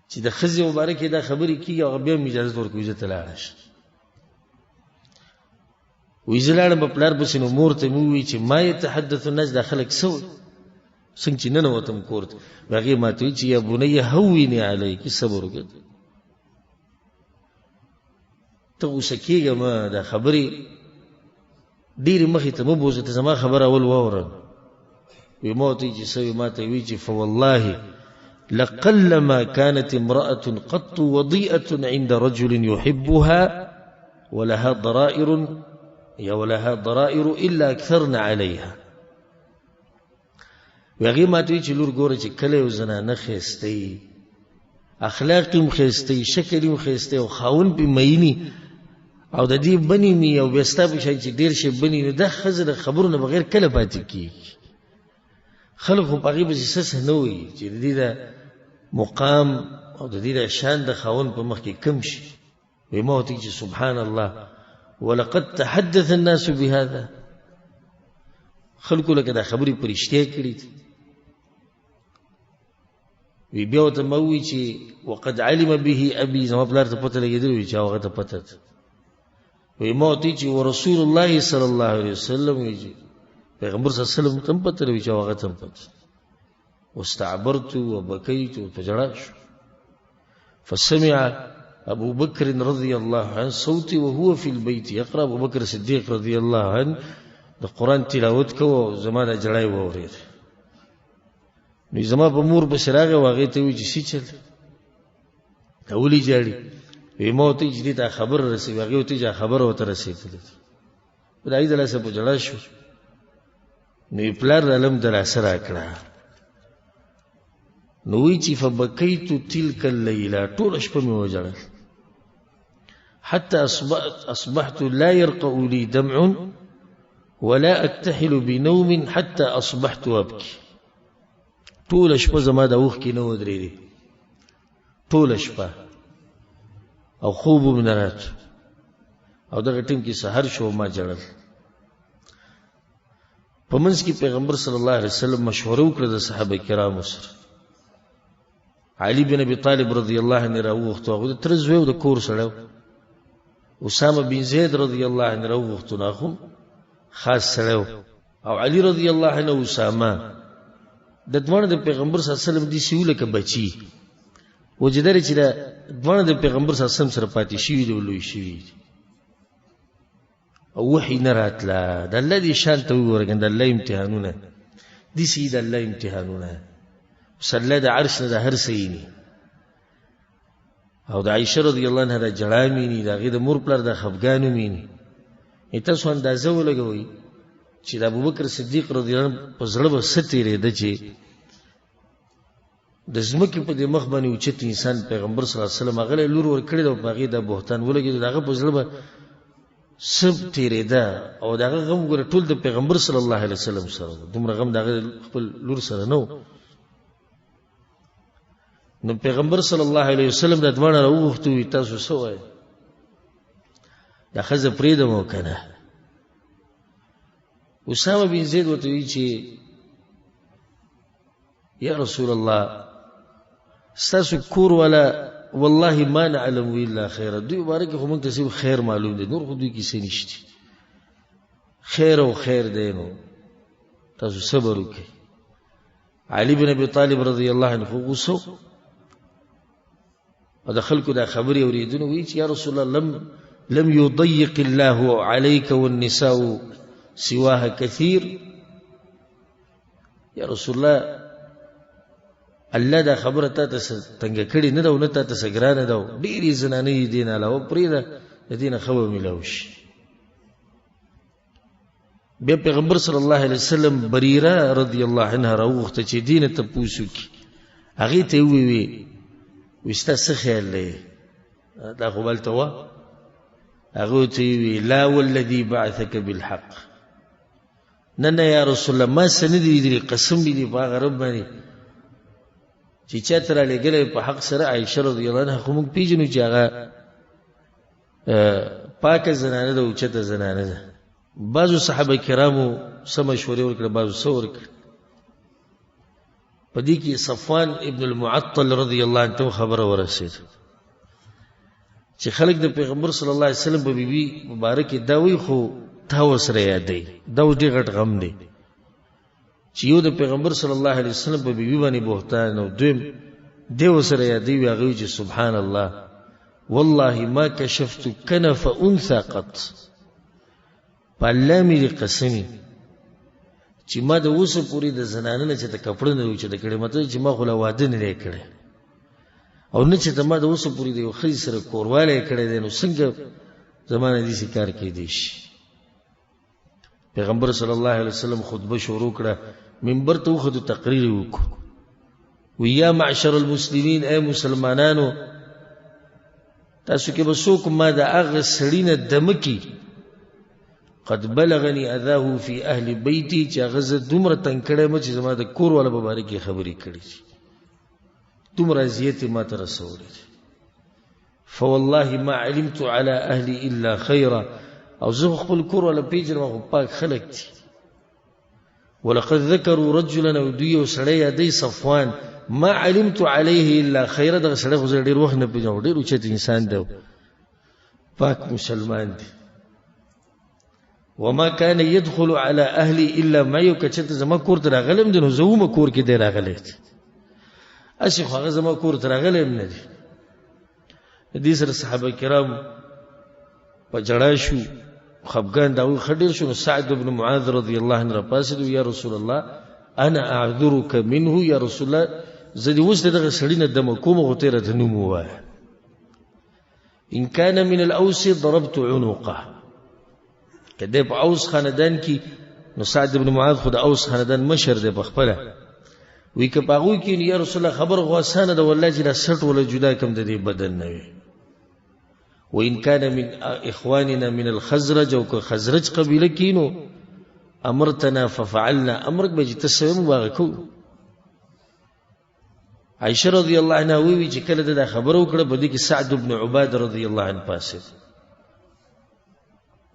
چې د ښځې مبارکې دا خبرې کېږي، هغه بیا هم اجازه ورکوي زه ته لاړه شم. وی زه لاړم په پلار پسې، نو مور ته مې وویل چې ما یتحدث الناس، دا خلک څه وایي؟ څنګه چې ننوتم کور ته، هغې ما ته ویل چې یا بنیه هوني علیک، صبر وکړه، ته غوسه کېږه مه، دا خبرې ډېرې مخې ته مه بوځه، ته زما خبره اول واوره. وی ما ورته ویل چې څه؟ وی ما ته ویل چې فوالله لقلما كانت امرأة قط وضيئة عند رجل يحبها ولها ضرائر يا ولها ضرائر إلا أكثرن عليها. وهغې ما ته ویل چې لور ګوره چې کله یو زنانه ښایسته وي، اخلاق یې هم ښایسته وي، شکل یې هم ښایسته او خاوند پرې مئیني او د دې بنې مي او بیا ستا په شان چې ډېر شی بنې، نو دا ښځه د خبرو نه بغیر کله پاتې کېږي؟ خلک خو په هغې پسې څه څه نه وایي چې د دې د مقام او د دې د شان د خاوند په مخ کې کم شي. وایي ما ورته چې سبحان الله ولقد تحدث الناس بهذا، خلکو لکه دا خبرې په رښتیا کړي دي. وی بیا ورته ما وویل چې وقد علم به ابي، زما پلار ته پته لګېدلې وي چې هغه ته پته ده. وی ما ورته چې ورسول الله صلی الله علیه وسلم، وی چې پیغمبر صلی الله علیه وسلم ته هم پته لګوي چې هغه ته هم پته. واستعبرت وبکیت، په ژړا شو. فسمع ابو بکر رضی الله عنه صوتي وهو في البيت يقرأ. ابو بکر صدیق رضی الله عنه د قرآن تلاوت کوه، زما د ژړا یې واورېده. نو زما په مور پسې راغی او هغې ته وویل چې څه چل دا ولې ژاړي؟ وایي ما ورته ویل چې دې ته خبره رسوي. هغې ورته ویل چې خبره ورته رسېدلې ده. د هغې د لاسه په ژړا شو. نو یې پلار رالم دلاسه راکړه. نو وایي چې فبکیت تلک اللیله، ټوله شپه مې وژړل، حتى أصبحت لا يرقأ لي دمع ولا أكتحل بنوم حتى أصبحت أبكي. ټوله شپه زما د اوښکې نه ودرېدې، ټوله شپه، او خوب هم نه راتلو. او دغه ټیم کې سحر شو، ما ژړل. په منځ کې پیغمبر صلی الله علیه وسلم مشوره وکړه د صحابه کرامو سره. علي بن ابي طالب رضی الله عنه راوغوښتو، هغه د تره زوی د کور سړی و. اسامه بن زید رضی الله عنه راوغوښتو، نو هغه هم خاص سړی و. او علی رضی الله عنه اسامه د دواړو د پیغمبر صلی الله علیه وسلم دي سیو لکه بچي وجدار چې د دواړو د پیغمبر صلی الله علیه وسلم سره پاتې شوي دي او لوی شوي دي. او وحی نه راتله. د الله دې شان ته وګوره کنه، د الله امتحانونه داسې د الله امتحانونه. اوس الله د عرش نه د هر څه ویني. او د عایشه رضی الله عنها د ژړا میني، د هغې د مور پلار د خفګانو میني. تاسو اندازه ولګوئ چې د ابوبکر صدیق رضی الله عنه په زړه به څه تېرېده چې د ځمکې په دې مخ باندې اوچت انسان پیغمبر صلی الله علیه وسلم هغه له لور ورکړې ده او په هغې دا بهتان ولګېد، د هغه په زړه به څه تېرېده. او د هغه غم ګوره ټول د پیغمبر صلی الله علیه وسلم سره و، دومره غم د هغه خپل لور سره نه و. نو پیغمبر صلی الله علیه وسلم دا دواړه راوغوښتو، وي تاسو څه وایئ، دا ښځه پرېږدم او که نه؟ اسامه بن زید ورته وایي چې یا رسول الله ستاسو کور والا والله ما نعلم الا خیرا، دوی باره کې خو موږ ته صرف خیر معلوم دی، نور خو دوی کې څه نشته، خیر او خیر دی، نو تاسو صبر وکړئ. علي بن ابي طالب رضی الله عنه خو غوسه او د خلکو دا خبرې اورېدنه وایي چې یا رسول الله لم يضيق الله عليك والنساء سواها كثير. یا رسول الله الله دا خبره تا ته تنګه کړې نه ده او نه تا ته څه ګرانه ده، ډېرې زنانې یې دې نه علاوه پرېږده، د دې نه ښه به میلاو شي. بیا پیغمبر صلی الله علیه وسلم بریره رضی الله عنها راوغوښته چې دې نه تپوس وکړي. هغې ته یې وویل وي ستا څه خیال دی؟ دا خو بلته وه. هغې ورته وویل لا والذي بعثک بالحق، نه نه یا رسول الله ما څه نه دي لیدلي، قسم مې دي په هغه رب باندې چې چا ته رالیږلی په حق سره. عایشه رضی الله عنها خو موږ پېژنو چې هغه پاکه زنانه ده، اوچته زنانه ده. بعضو صحابه کرامو څه مشورې ورکړې، بعضو څه ورکړې. په دې کې صفوان ابن المعطل رضی الله عنه ته خبره ورسېده چې خلک د پیغمبر صلی الله علیه وسلم په بیبي مبارکې دا وایي، خو تا ورسره یادوي. دا اوس ډېر غټ غم دی چې یو د پیغمبر صلی الله علیه وسلم په بیبي باندې بهتان او دویم دی ورسره یادوي. هغه وایي چې سبحان الله والله ما کشفت کنف انثى قط، په الله مې دې قسمي چې ما د اوسه پورې د زنانه نه چې ته کپړه نه اوچته کړې، مطلب چې ما خو لا واده نه دی کړی او نه چې ته ما د اوسه پورې د یو ښځې سره کوروالی کړی دی، نو څنګه زما نه داسې کار کېدی شي؟ پیغمبر صلی الله علیه وسلم خطبه شروع کړه، منبر ته وختو، تقریر یې وکړو، وی یا معشر المسلمین، ای مسلمانانو، تاسو کې به څوک ما د هغه سړي نه دمه کړي قد بلغني اذاه فی اهل بیتي، چې هغه زه دومره تنګ کړی یم چې زما د کور والا په باره کې خبرې کړي دي، دومره اذیت یې ما ته رسولی دی. فوالله ما علمت على اهلي الا خیرا، او زه خو خپل کور والا پېژنم، خو پاک خلک دي. ولقد ذکروا رجلا، او دوی یو سړی یادوي صفوان، ما علمت عليه الا خیرا، دغه سړی خو زه ډېر وخت نه پېژنم، ډېر اوچت انسان دی، پاک مسلمان دی. وما كان يدخل على اهلي الا ما یو، که چېرته زما کور ته راغلی هم دی نو زه ومه کور کې دی راغلی دی، هسې خو هغه زما کور ته راغلی هم نه دی. د دې سره صحابه کرام په ژړا شو، خفګان د هغوی ښه ډېر شو. نو سعد بن معاذ رضی الله عنه راپاڅېد، یا رسول الله انا اعذرک منه، یا رسول الله زه دې اوس د دغه سړي نه دمه کوم، خو ته راته نوم ووایه. ان كان من الاوس ضربت عنقه، که دی په اوس خاندان کې، نو سعد بن معاذ خو د اوس خاندان مشر دی په خپله، وی که په هغوی کې یا رسول الله خبره خو اسانه ده والله چې دا سټ وله جدا کړم د دې بدن نه وي. وان كان من اخواننا من الخزرج، او که خزرج قبیله کې نو امرتنا ففعلنا، امرک به چې ته څه وایې موږ به هغه کوو. عائشه رضی الله عنها وی چې کله دا خبره وکړه، په دې کې سعد بن عباد رضی الله عنه پاسید،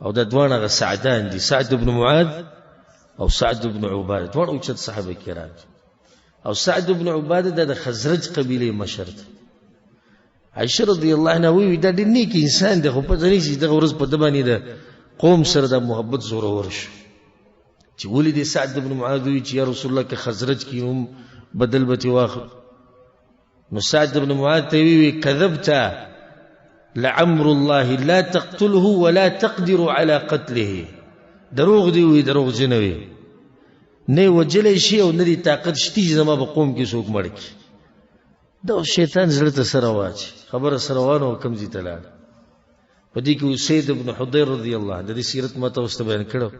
او دا دواړه هغه سعدان دي، سعد بن معاذ او سعد بن عباده، دواړه اوچت صحابه کرام دي. او سعد بن عباده دا د خزرج قبیلې مشر دی. عائشه رضی الله عنها وی دا ډېر نیک انسان دی، خو پته نه چې دغه ورځ په ده باندې د قوم سره د محبت زورور شو. چې ولې دې سعد بن معاذ وی چې یا رسول الله که خزرج کې هم بدل به ترې واخلو. نو سعد بن معاذ ته وی کذبت لعمر الله لا تقتله ولا تقدر على قتله. دروغ دی وی، دروغ جن وی، نه وجلی شي او نه دې طاقت شته چې زما په قوم کې څوک مړ کړي. دا شیطان زړه ته سره واچي، خبره سره وانه او کوم ځای ته لاړه. په دې کې اسید بن حضیر رضی الله عنه د دې سیرت ما تاسو ته بیان کړو،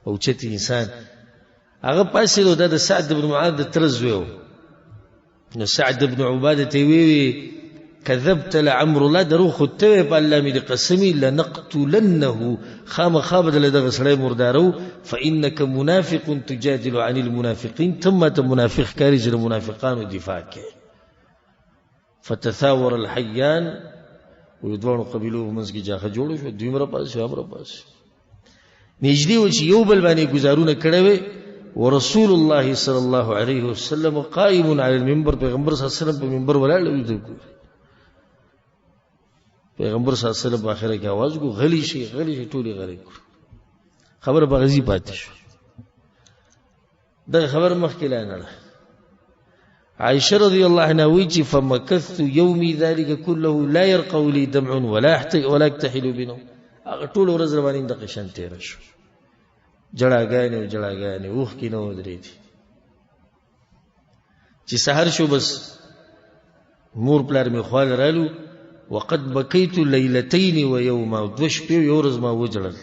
او چت انسان هغه پاسېدو، دا د سعد بن معاذ د تره زوی و. نو سعد بن عباده ته وی وی کذبت لعمر الله، دروغ خو ته وایې، په الله مې دې قسمي، لنقتلنه، خامخا به له دغه سړی مردارو، فانک منافق تجادل عن المنافقین، ته ماته منافق ښکاري چې د منافقانو دفاع کوې. فتثاور الحیان، وی دواړو قبیلو په منځ کې جاخه جوړه شوه، دوی هم راپاڅېدل، هم راپاڅېدل. نږدې و چې یو بل باندې ګزارونه کړی وي. ورسول الله صلی الله علیه وسلم قائم علی المنبر، پیغمبر صلی الله علیه وسلم په منبر ولاړ وي. پیغمبر صلی الله علیه وسلم په آخره کې आवाज کو، غلی شي غلی شي، ټولې غلی کړو. خبره په غزي پاتې شو. دغه خبر مخکې لا نه ده. عائشة رضی الله عنها وی چې فمکثت یومی ذلک كله لا يرقو لي دمع ولا اكتحل بنوم. هغه ټول ورځ ربانې دغه شان تېره شو، جړاګانې او جړاګانې، اوښکې نه ودرېدې. چې سحر شو بس مور پلار مې خواله رالو، وقد بکیت لیلتین و یوما، دوه شپې یو ورځ ما وژړل.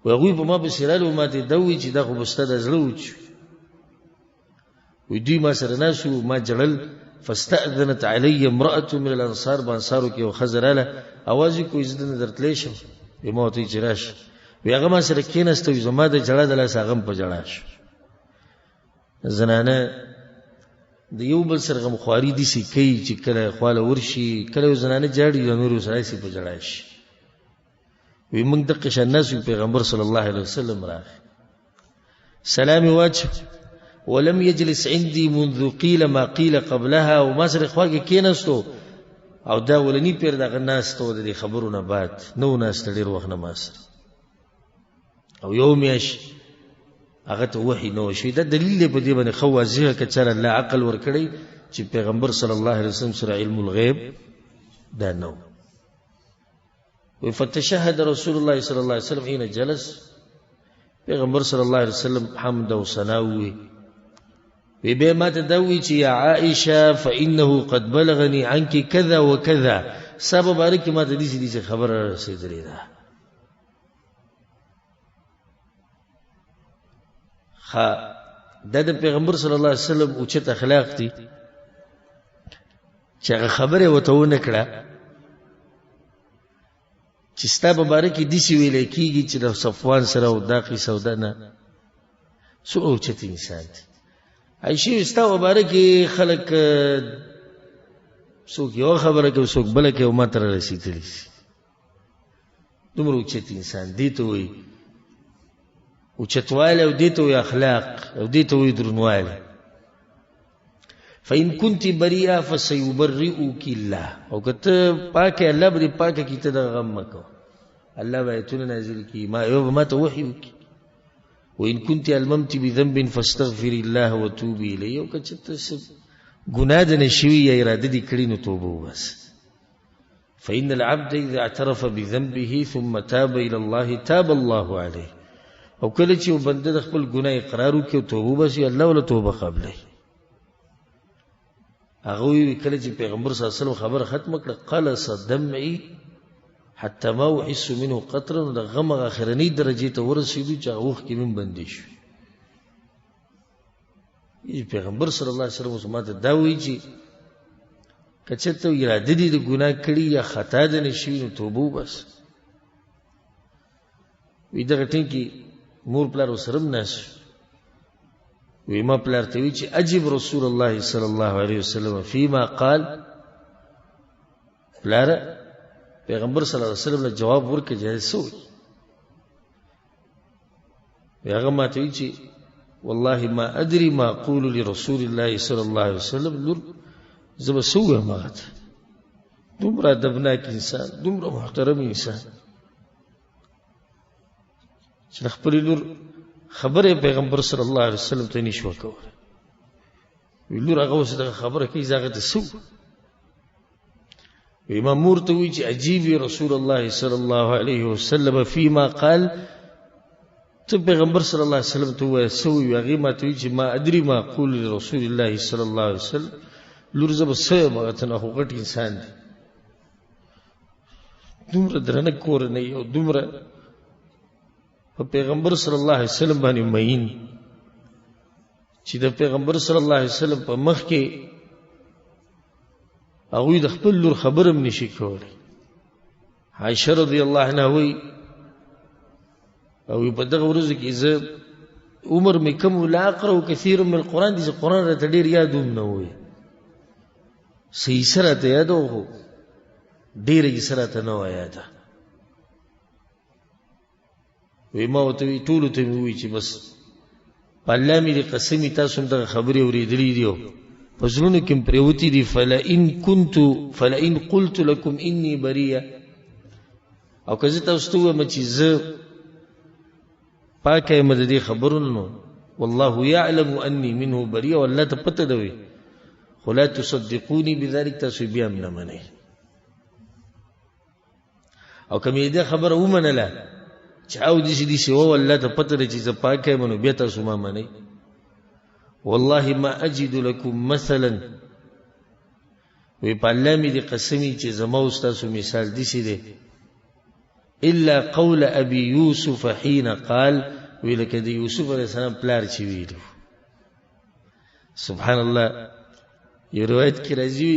هغوی په ما پسې رالو، ما ته دا وویل چې دا خو به ستا د زړه وچ. وی دوی ما سره ناست وو، ما ژړل. فاستأذنت علی امرأة من الانصار، په انصارو کې یوه ښځه راله، اواز یې کړو، زه دننه درتلی شم؟ وی ما ورته ویل چې راشه. وی هغه ما سره کښېناسته، وی زما د ژړا د لاسه هغه هم په ژړا شو. زنانه د یو بل سره غمخواري داسې کوي چې کله خواله ورشي، کله یو زنانه ژاړي، د نورو سره هسې په ژړا شي. وی موږ دقه شان ناست یو، پیغمبر صلی الله علیه وسلم راغی، سلام یې واچو، ولم يجلس عندي منذ قيل ما قيل قبلها، او ما سره خوا کې کېناستو، او دا اولني پېر دغه ناست و د دې خبرو نه بعد نه و ناست ډېر وخت نه ما سره، او یو میاشت هغه ته وحي نه وشوي. دا دلیل دی په دې باندې ښه واضحه که چېرې الله عقل ورکړی چې پیغمبر صلی الله علیه وسلم سره علم الغیب دا نه و. فتشهد رسول الله صلی الله علیه وسلم حين جلس، پیغمبر صلی الله علیه وسلم حمد او ثنا ووی. وی بیا ما ته دا ووی چې یا عائشه فانه قد بلغني عنك كذا وكذا، ستا په باره کې ما ته داسې داسې خبره را رسېدلې ده. ښه، دا د پیغمبر صلی الله علیه وسلم اوچت اخلاق دي چې هغه خبره یې ورته ونه کړه چې ستا په باره کې داسې ویلی کېږي چې د صفوان سره او دا قصه او دا نه. څو اوچت انسان دی. عایشې ستا په باره کې خلک څوک یوه خبره کوي، څوک بله کوي، او ما ته رارسېدلي دي. دومره اوچت انسان دې ته وایي اوچتوالی، او دې ته وایي اخلاق، او دې ته وایي درونوالی. فإن كنت بريئة فسيبرئك الله، او که ته پاکه الله به دې پاکه کړي، ته دغه غم مه کوه، الله به آیتونه نازل کړي، ما یو به ما ته وحي وکړي. وإن كنت ألممت بذنب فاستغفري الله وتوبي إليه، او که چېرته څه ګناه د نه شوي یا اراده دې کړې نو توبه وباسه. فإن العبد إذا اعترف بذنبه ثم تاب إلى الله تاب الله عليه، او کله چې یو بنده د خپل ګناه اقرار وکړي او توبه وباسي، الله وله توبه قبلوي. هغه وویل کله چې پیغمبر صلی الله علیه وسلم خبره ختمه کړه، قلص دمعي حتی ما احس منه قطرا، نو د غم هغه اخرنۍ درجې ته ورسېدو چې هغه اوښکې مې هم بندې شوې. پیغمبر صلی الله علیه وسلم اوس ماته دا وایي چې که چېرته اراده دې د ګناه کړي یا خطا دې نه شوي نو توبه وباسه. وی دغه ټیم کې مور پلار ورسره هم ناست وی ما پلار ته وی چې اجب رسول الله صلی الله علیه وسلم فيما قال. پلار پیغمبر صلی الله علیه وسلم له جواب ورکړ چې څه وایي؟ هغه ما ته وی چې والله ما ادري ما اقول لرسول الله صلی الله علیه وسلم. لور زه به څه ووایم هغه ته؟ دومره ادبناک انسان، دومره محترم انسان. چې د خپلې لور خبره پیغمبر صلی الله علیه وسلم ته نشوه کولی. وی لور هغه اوس دغه خبره کوي، زه هغه ته څه ووایم؟ وی ما مور ته ووایي چې عجیب رسول الله صلی الله علیه وسلم فيما قال، ته پیغمبر صلی الله علیه وسلم ته ووایه څه ووایي؟ هغې ما ته وایي چې ما ادري ما اقول لرسول الله صلی الله علیه وسلم. لور زه به څه وایم هغه ته؟ نه خو غټ انسان دی، دومره درنه کورنۍ او دومره په پیغمبر صلی الله علیه وسلم باندې مین، چې د پیغمبر صلی الله علیه وسلم په مخ کې هغوی د خپل لور خبره هم نشي کولی. عایشه رضی الله عنها وایي، او په دغه ورځو کې زه عمر مې کم و، لا اقرأ کثیرا من القرآن، دي چې قرآن راته ډېر یاد هم نه وي، صحیح څه راته یاد و خو ډېره یې څه راته نه وه یاده. وی ما ورته وی، ټولو ته مې ووایي چې بس په الله مې دې قسم وي، تاسو هم دغه خبرې اورېدلې دي او په زړونو کې هم پرېوتې دي. فلئن قلت لکم انی بریه، او که زه تاسو ته ووایم چې زه پاکه یم د دې خبرو نو والله یعلم انی منه بریه، والله ته پته ده وي، خو لا تصدقوني بذلک، تاسو بیا هم نه منئ. او که مې دا خبره ومنله چې او داسې داسې وه، والله ته پته ده چې زه پاکه یم، نو بیا تاسو ما منئ. والله ما اجد لکم مثلا، وی په الله مې دې قسم وي چې زما او ستاسو مثال داسې دی، الا قول ابي یوسف حين قال، وی لکه د یوسف علیه السلام پلار چې ویلي. سبحان الله، یو روایت کې راځي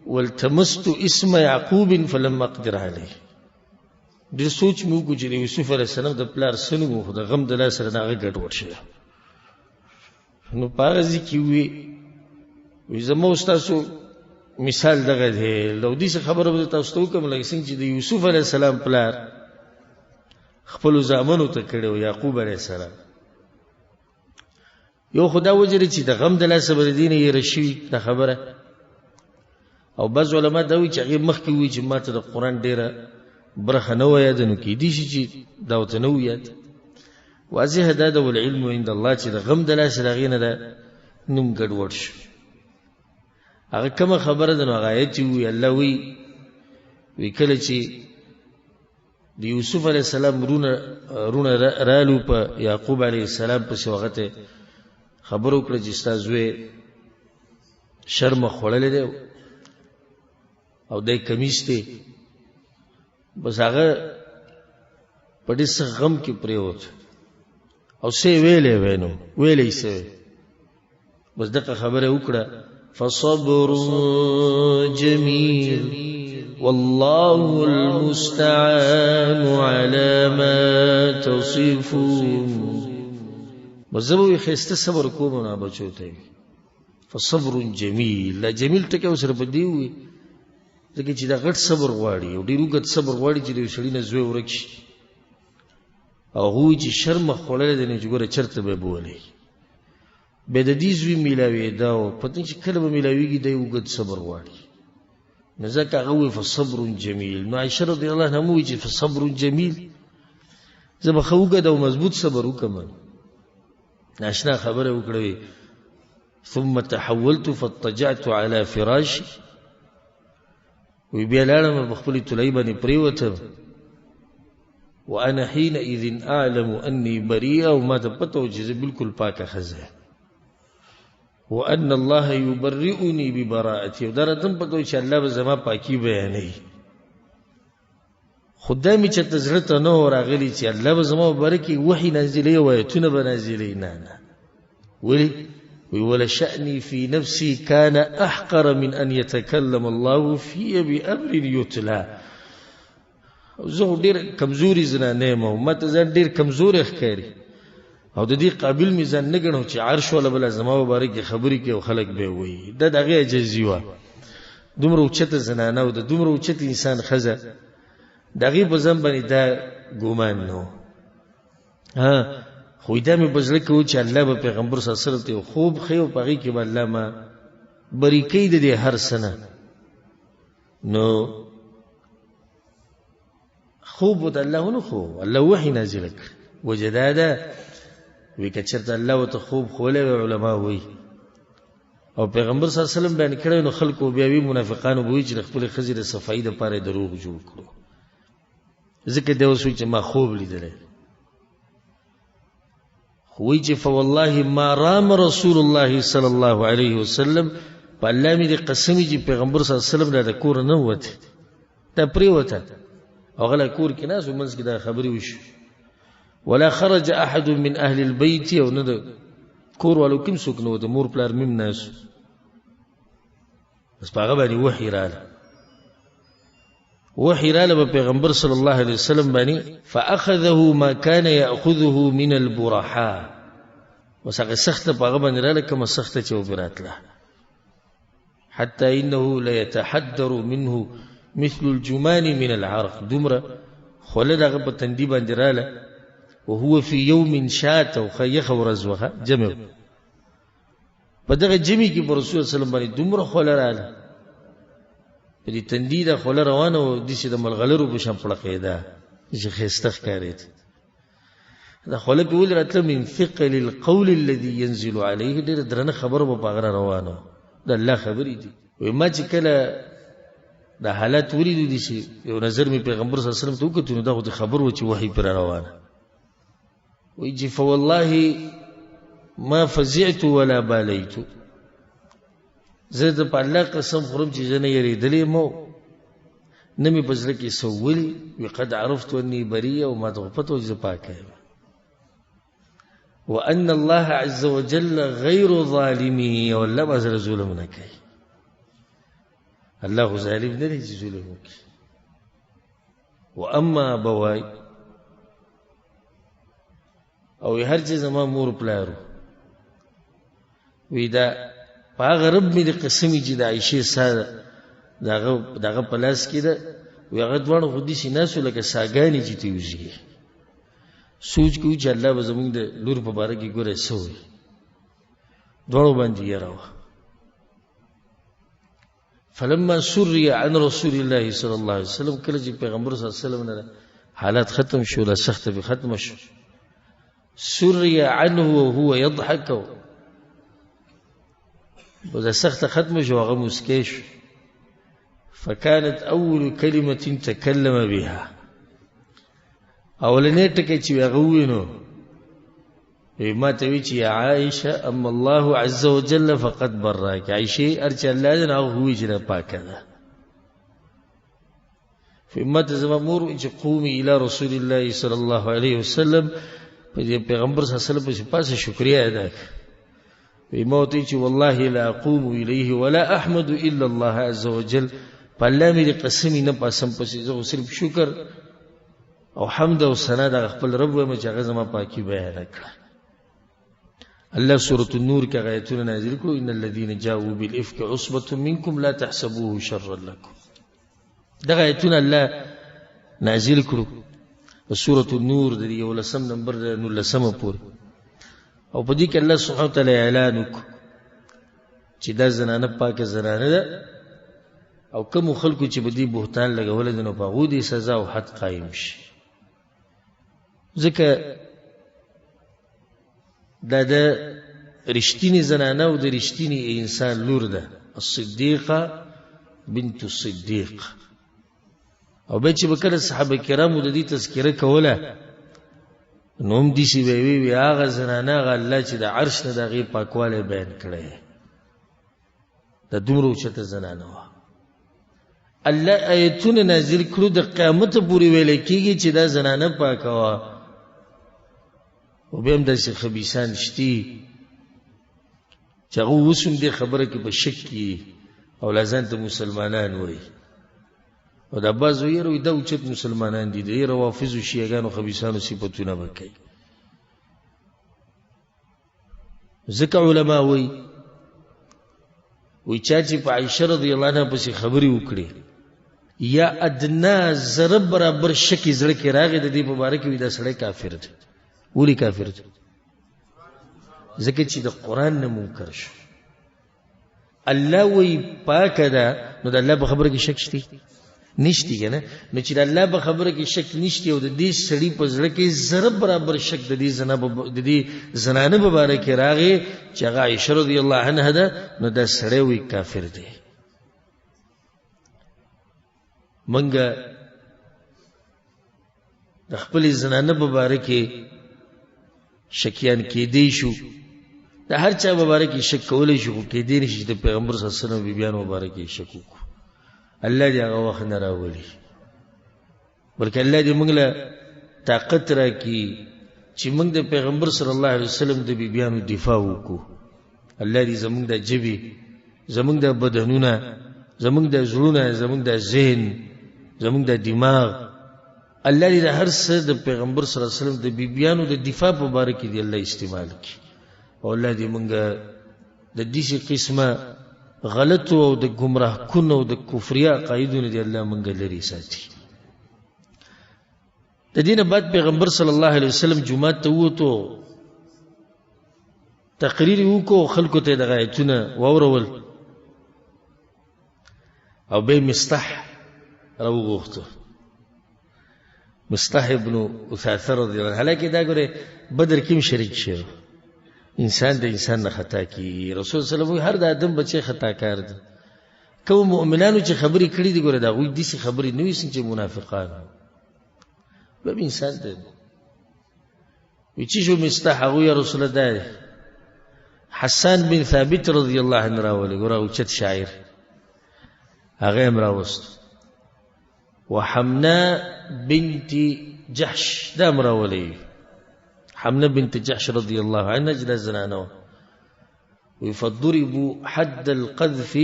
والتمست اسم یعقوب فلم اقدر علیه. ډېر سوچ مې وکړو چې د یوسف علیه السلام د پلار څه نوم و، خو د غم د لاس سره د هغه ګډوډ شوی. نو په هغه ځای کې وي، وي زما او ستاسو مثال دغه دی. لو داسې خبره به تاسو ته وکړم لکه څنګه چې د یوسف علیه السلام پلار خپلو زامنو ته کړی و، یعقوب علیه السلام. یو خو دا وجه دی چې د غم د لاسه به د دې نه هېره شوي دا خبره، او بعض علما دا وایي چې هغې مخکې ووایي چې ما ته د قرآن ډېره برخه نه وه یاده، نو کېدی شي چې دا ورته نه وو یاد. واضحه دا ده والعلم عند الله چې د غم د لاسه د هغې نه دا نوم ګډوډ شو. هغه کومه خبره ده نو هغه آیت چې ووایي، الله وایي، وایي کله چې د یوسف علیه السلام وروڼه رالو په یعقوب علیه السلام پسې، هغه ته خبر وکړه چې ستا زوی شرمه خوړلی دی او دی کمیس دی. بس هغه په ډېر سخت غم کې پرېوت او څه یې ویلی وی، نو ویلی یې څه وی، بس دغه خبره وکړه، فصبر جمیل والله المستعان على ما تصفون. بس زه به وایي ښایسته صبر کوم نو بچو ته وي فصبر جمیل. دا جمیل ټکی ورسره په دې وي ځکه چې دا غټ صبر غواړي او ډېر اوږد صبر غواړي چې د یو سړي نه زوی ورک شي. او هغوی چې شرمه خوړلی دی نو چې ګوره چېرته به یې بولئ، بیا د دې زوی میلاوېده او پته چې کله به میلاوېږي دی اوږد صبر غواړي. نو ځکه هغه وایي فصبر جمیل. نو عایشه رضی الله عنها هم وایي چې فصبر جمیل، زه به ښه اوږد او مضبوط صبر وکړم. ناشنا خبره وکړه، ثم تحولت فاضطجعت على فراشي، وی بیا لاړم په خپلې تلۍ باندې پرېوتم، وانا حينئذ اعلم اني بريئه، او ما ته پته وه چې زه بالکل پاکه ښځه یم، وان الله يبرئني ببراءتي، او دا راته هم پته وه چې الله به زما پاکي بیانوي. خو دا مې چېرته زړه ته نه و راغلي چې الله به زما په باره کې وحي نازلوي او ایتونه به نازلوي. نه نه، ولې؟ وی ولشأني في نفسي كان أحقر من أن يتكلم الله في بأمر يتلى. زه خو ډېر کمزوري زنانه یم او ما ته ځان ډېر کمزوری ښکاري او د دې قابل مې ځان نه ګڼم چې عرش والا به لا زما په باره کې خبرې کوي او خلک به یې وایي. دا د هغې عاجزي وه. دومره اوچته زنانه او د دومره اوچت انسان ښځه، د هغې په ځان باندې دا ګومان نه و. خو دا مې په زړه کې و چې الله به پیغمبر صلی الله علیه وسلم ته یو خوب ښیي او په هغې کې به الله ما بري کوي د دې هر څه نه. نو خوب ورته الله ونه ښوو، الله وحي نازله کړه. وجه دا ده وی که چېرته الله ورته خوب ښوولی وی، علما وایي او پیغمبر صلی الله علیه وسلم بیان کړی، نو خلکو بیا وی، منافقانو به وایي چې د خپلې ښځې د صفایي دپاره یې دروغ جوړ کړو، ځکه دی اوس وایي چې ما خوب لیدلی. خو وایي چې فوالله ما رام رسول الله صلی الله علیه وسلم، په الله مې دې قسم وي چې پیغمبر صلی الله علیه وسلم لا د کوره نه ووتی، دا پرېوته او هغه لا کور کې ناست و، منځ کې دا خبرې وشوې. ولا خرج احد من اهل البيت، او نه د کور والو کوم څوک نه وته، مور پلار مې هم ناست. بس په هغه باندې وحي راله، وحي راله په پیغمبر صلی الله علیه وسلم باندې. فأخذه ما كان يأخذه من البرحاء، بس هغه سخته په هغه باندې راله کومه سخته چې وپرې راتله، حتى إنه ليتحدر منه مثل الجمان من العرق، دومره خوله د هغه په تندي باندې راله. وهو في يوم شات، او ښه یخه ورځ وه، جمع په دغه جمع کې پر رسول الله صلی الله علیه وسلم باندې دومره خوله راله، په دې تندي دا خوله روانه وه، داسې د ملغلرو په شان پړقېده، داسې ښایسته ښکارېده. دا خوله پې ولې راتله؟ من ثقل القول الذي ينزل عليه، ډېره درنه خبره به په هغه روانه وه، د الله خبرې دي. وایي ما چې کله دا حالات ولیدو، داسې یو نظر مې پیغمبر صلی الله علیه وسلم ته وکتو، نو دا خو دې خبر و چې وحي پرې روانه. وایي چې فوالله ما فزعت ولا بالیت، زه د په الله قسم خورم چې زه نه یریدلی یم نه مې په زړه کې څه وولي. وي قد عرفت اني بري، او ما ته خو پته وه چې زه پاکه یم، وان الله عز وجل غیر ظالمي، او الله ما سره ظلم نه کوي، الله خو ظالم نه دی چې ظلم وکړي. واما ابواي، او هر چې زما مور پلارو، وی دا په هغه رب مې د قسمي چې د عایشې ساه د هغه په لاس کې ده، وی هغه دواړه خو داسې ناست وو لکه ساګانې چې ترې وځي. سوچ کوي چې الله به زموږ د لور په باره کې ګوره څه وایي، دواړو باندې یره وه. فلما سري عن رسول الله صلی الله علیه وسلم، کله چې پیغمبر صلی الله علیه وسلم نه حالات ختم شو، لا سخته به ختم شو، سري عنه وهو يضحك، ودا سخته ختم شو، هغه موسکی شو. فكانت أول كلمة تكلم بها، اولنې ټکی چې هغه ووینو، ما ته وی چې یا عائشه اما الله عز وجل فقد براک، عائشې هر چې الله دی نو هغه ووایي چې دا پاکه ده. فما ته زما مور وایي چې قومي الی رسول الله صلی الله علیه وسلم، په دې پیغمبر صلی الله علیه وسلم پسې پاسه شکریه ادا کړه. وایي ما ورته وایي چې والله لا اقوم الیه ولا احمد الا الله عز وجل، په الله مې دې قسمي نه پاسم پسې، زه خو صرف شکر او حمد او ثنا د خپل رب وایم چې هغه زما پاکي بیان کړه. الله سورة النور کې آیتونه نازل کړو، ان الذين جاءوا بالافك عصبة منكم لا تحسبوه شرا لكم. دغه آیتونه الله نازل کړو سورة النور د یولسم نمبر د نولسمه پورې، او په دې کې الله سبحانه وتعالی اعلان وکړو چې دا زنانه پاکه زنانه ده، او کومو خلکو چې په دې بهتان لګولی دی نو په هغو دې سزا او حد قایم شي. ځکه دا د رښتینې زنانه او د رښتیني انسان لور ده، الصدیقه بنت الصدیق. او بیا چې به کله صحابه کرامو د دې تذکره کوله نو هم داسې به یې وي هغه زنانه هغه الله چې د عرش نه د هغې پاکوالی بیان کړی، دا دومره اوچته زنانه وه. الله آیتونه نازل کړو د قیامت پورې ویل کېږي چې دا زنانه پاکه وه. او بیا هم داسې خبیثان شتي چې هغه اوس هم دې خبره کې په شک کې او لا ځان ته مسلمانان وایي. او دا بعضو یې وایي دا اوچت مسلمانان دي، د روافضو شیعهګانو خبیثانو صفتونه به کوي. ځکه علما وایي وایي چا چې په عایشه رضی الله عنها پسې خبرې وکړې یا ادنا ذره برابر شک یې زړه کې راغی د دې په باره کې، وایي دا سړی کافر دی. ولې کافر دی؟ ځکه چې د قرآن نه منکر شو. الله وایي پاکه ده، نو د الله په خبره کې شک شته. نشتی کنه. نو چې د الله په خبره کې شک نشتی او د دې سړي په زړه کې ذره برابر شک د دې زنا د دې زنانه په باره کې راغی چې هغه عایشه رضی الله عنها ده، نو دا سړی وی کافر دی. مونږ د خپلې زنانه په باره کې شکیان کېدی شو، د هر چا په باره کې شک کولی شو، خو کېدی نه شي چې د پیغمبر صلی الله علیه وسلم بیبیانو په باره کې شک وکړو. الله دې هغه وخت نه راولي، بلکې الله دې موږ له طاقت راکړي چې موږ د پیغمبر صلی الله علیه وسلم د بیبیانو دفاع وکړو. الله دې زموږ د ژبې، زموږ د بدنونه، زموږ د زړونه، زموږ د ذهن، زموږ د دماغ، الله دې د هر څه د پیغمبر صلی الله علیه وسلم د بیبیانو د دفاع په باره کې دې الله استعمال کړي. او الله دې موږ د داسې قسمه غلطو او د ګمراه کونو او د کفري عقایدو نه دې الله موږ لرې ساتي. د دې نه بعد پیغمبر صلی الله علیه وسلم جومات ته ووتو، تقریر یې وکړو، خلکو ته یې دغه آیتونه واورول او بیا یې مصطح راوغوښتو. مصطح ابن اثاثه رضی الله عنه، حالانکه دا ګوره بدر کې هم شریک شوی، انسان د انسان نه خطا کېږي. رسول صلی الله علیه وسلم هر د آدم بچی خطاکار دی. کوم مؤمنانو چې خبرې کړې دي ګوره د هغوی داسې خبرې نه وي څنګه چې منافقان به انسان دی. وی چې شو مصطح هغوی یا رسول الله دی حسان بن ثابت رضی الله عنه راولي، ګوره اوچت شاعر هغه یې هم راوست، وحمنا بنت جحش دا هم راولي، حمنه بنت جحش رضی الله عنها چې دا زنانه وه. وی فضربوا حد القذف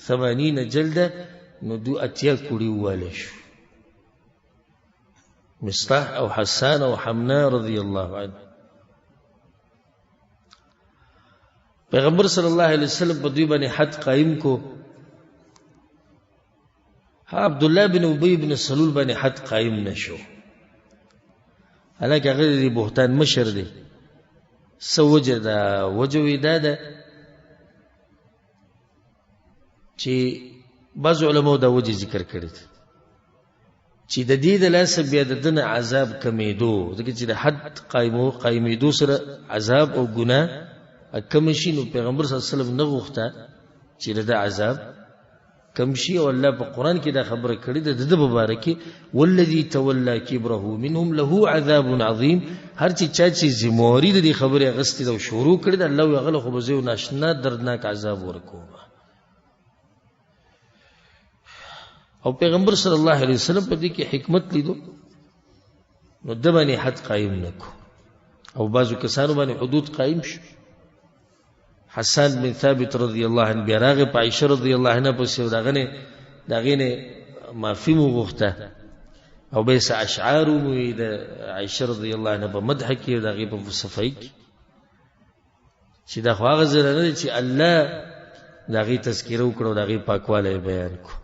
80 جلده، نو دو 80 کوړي ووالی شو. مصطح او حسان او حمنه رضی الله عنه. پیغمبر صلی الله علیه وسلم په دوی باندې حد قایم کو. عبد الله بن ابی بن سلول باندې حد قایم نشو، حالانکه هغه د بهتان مشر دی. څه وجه ده؟ وجه یې دا ده چې بعض علماو دا وجه ذکر کړې ده چې د دې د لاسه بیا د ده نه عذاب کمېدو، ځکه چې د حد قایمېدو سره عذاب او ګناه کم شي. نو پیغمبر صلی الله علیه وسلم نه غوښته چې د ده عذاب کم شي، او الله په قرآن کې دا خبره کړې ده د ده په باره کې، والذي تولى کبره منهم له عذاب عظیم. هر چې چا چې ذمهواري د دې خبرې اخیستې ده او شروع کړې ده، الله وایي هغه له خو به زه یو ناشنا دردناک عذاب ورکوم. او پیغمبر صلی الله علیه وسلم په دې کې حکمت لیدو، نو ده باندې حد قایم نه کړو، او بعضو کسانو باندې حدود قایم شو. حسان بن ثابت رضی الله عنه بیا راغی په عایشه رضی الله عنها پسې، او د هغې نه معافي مو غوښته، او بیا یې څه اشعار وموي د عایشه رضی الله عنها په مدح کې او د هغې په صفایي کې، چې دا خو هغه زنانه ده چې الله د هغې تذکره وکړه او د هغې پاکوالی یې بیان کړو.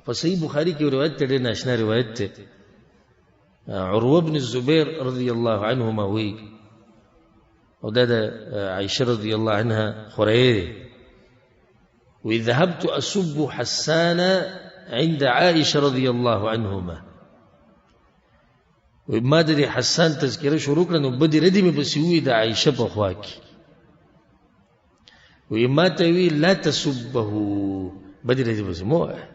په صحیح بخاري کې یو روایت دی، ډېر ناشنا روایت دی. عروه بن الزبیر رضی الله عنهما وایي، او دا د عایشه رضی الله عنها خورې دی، وایي ذهبت أسب حسان عند عائشة رضی الله عنهما. وایي ما د دې حسان تذکره شروع کړه، نو بدې ردې مې پسې ووایي د عایشه په خوا کې. وایي ما ته وایي لا تسبه، بدې ردې پسې مه وایه.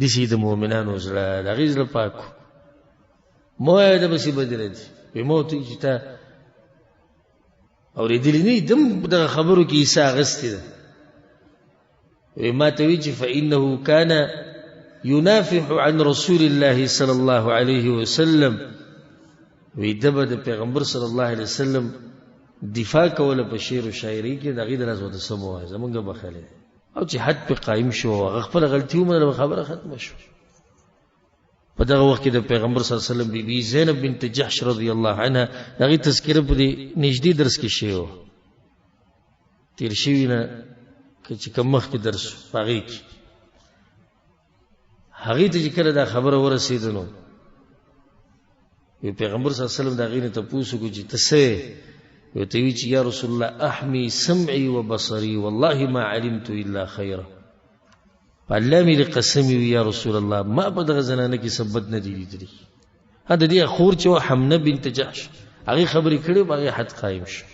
داسې د مؤمنانو زړه، د هغې زړه پاک و، مه وایه ده پسې بدې ردې. وایي ما ورته وویل چې تا اورېدلي نه دي، دم په دغه خبرو کې حصه اخیستې ده. وایي ما ته وایي چې فإنه كان ينافح عن رسول الله صلى الله عليه وسلم. وایي ده به د پیغمبر صلی الله علیه وسلم دفاع کوله په شعر و شاعرۍ کې، د هغې د لاس ورته څه مه وایه، زمونږ بخښلی دی. او چې حد پرې قایم شو، هغه خپله غلطي ومنله، خبره ختمه شوه. په دغه وخت کې د پیغمبر صلی الله علیه وسلم بیبي زینب بنت جحش رضی الله عنها د هغې تذکره په دې نږدې درس کې شوې وه، تېر شوي نه که چې کوم مخکې درس په هغې کې. هغې ته چې کله دا خبره ورسېده، نو وی پیغمبر صلی الله علیه وسلم د هغې نه تپوس وکړو چې ته څه یې؟ ورته وی چې یا رسول الله احمي سمعي وبصري والله ما علمت الا خیرا. په الله مې دې قسم وي یا رسول الله، ما په دغه زنانه کې څه بد نه دي لیدلي. ها د دې خور چې وه حمنه بنت جحش، هغې خبرې کړې، په هغې حد قایم شو.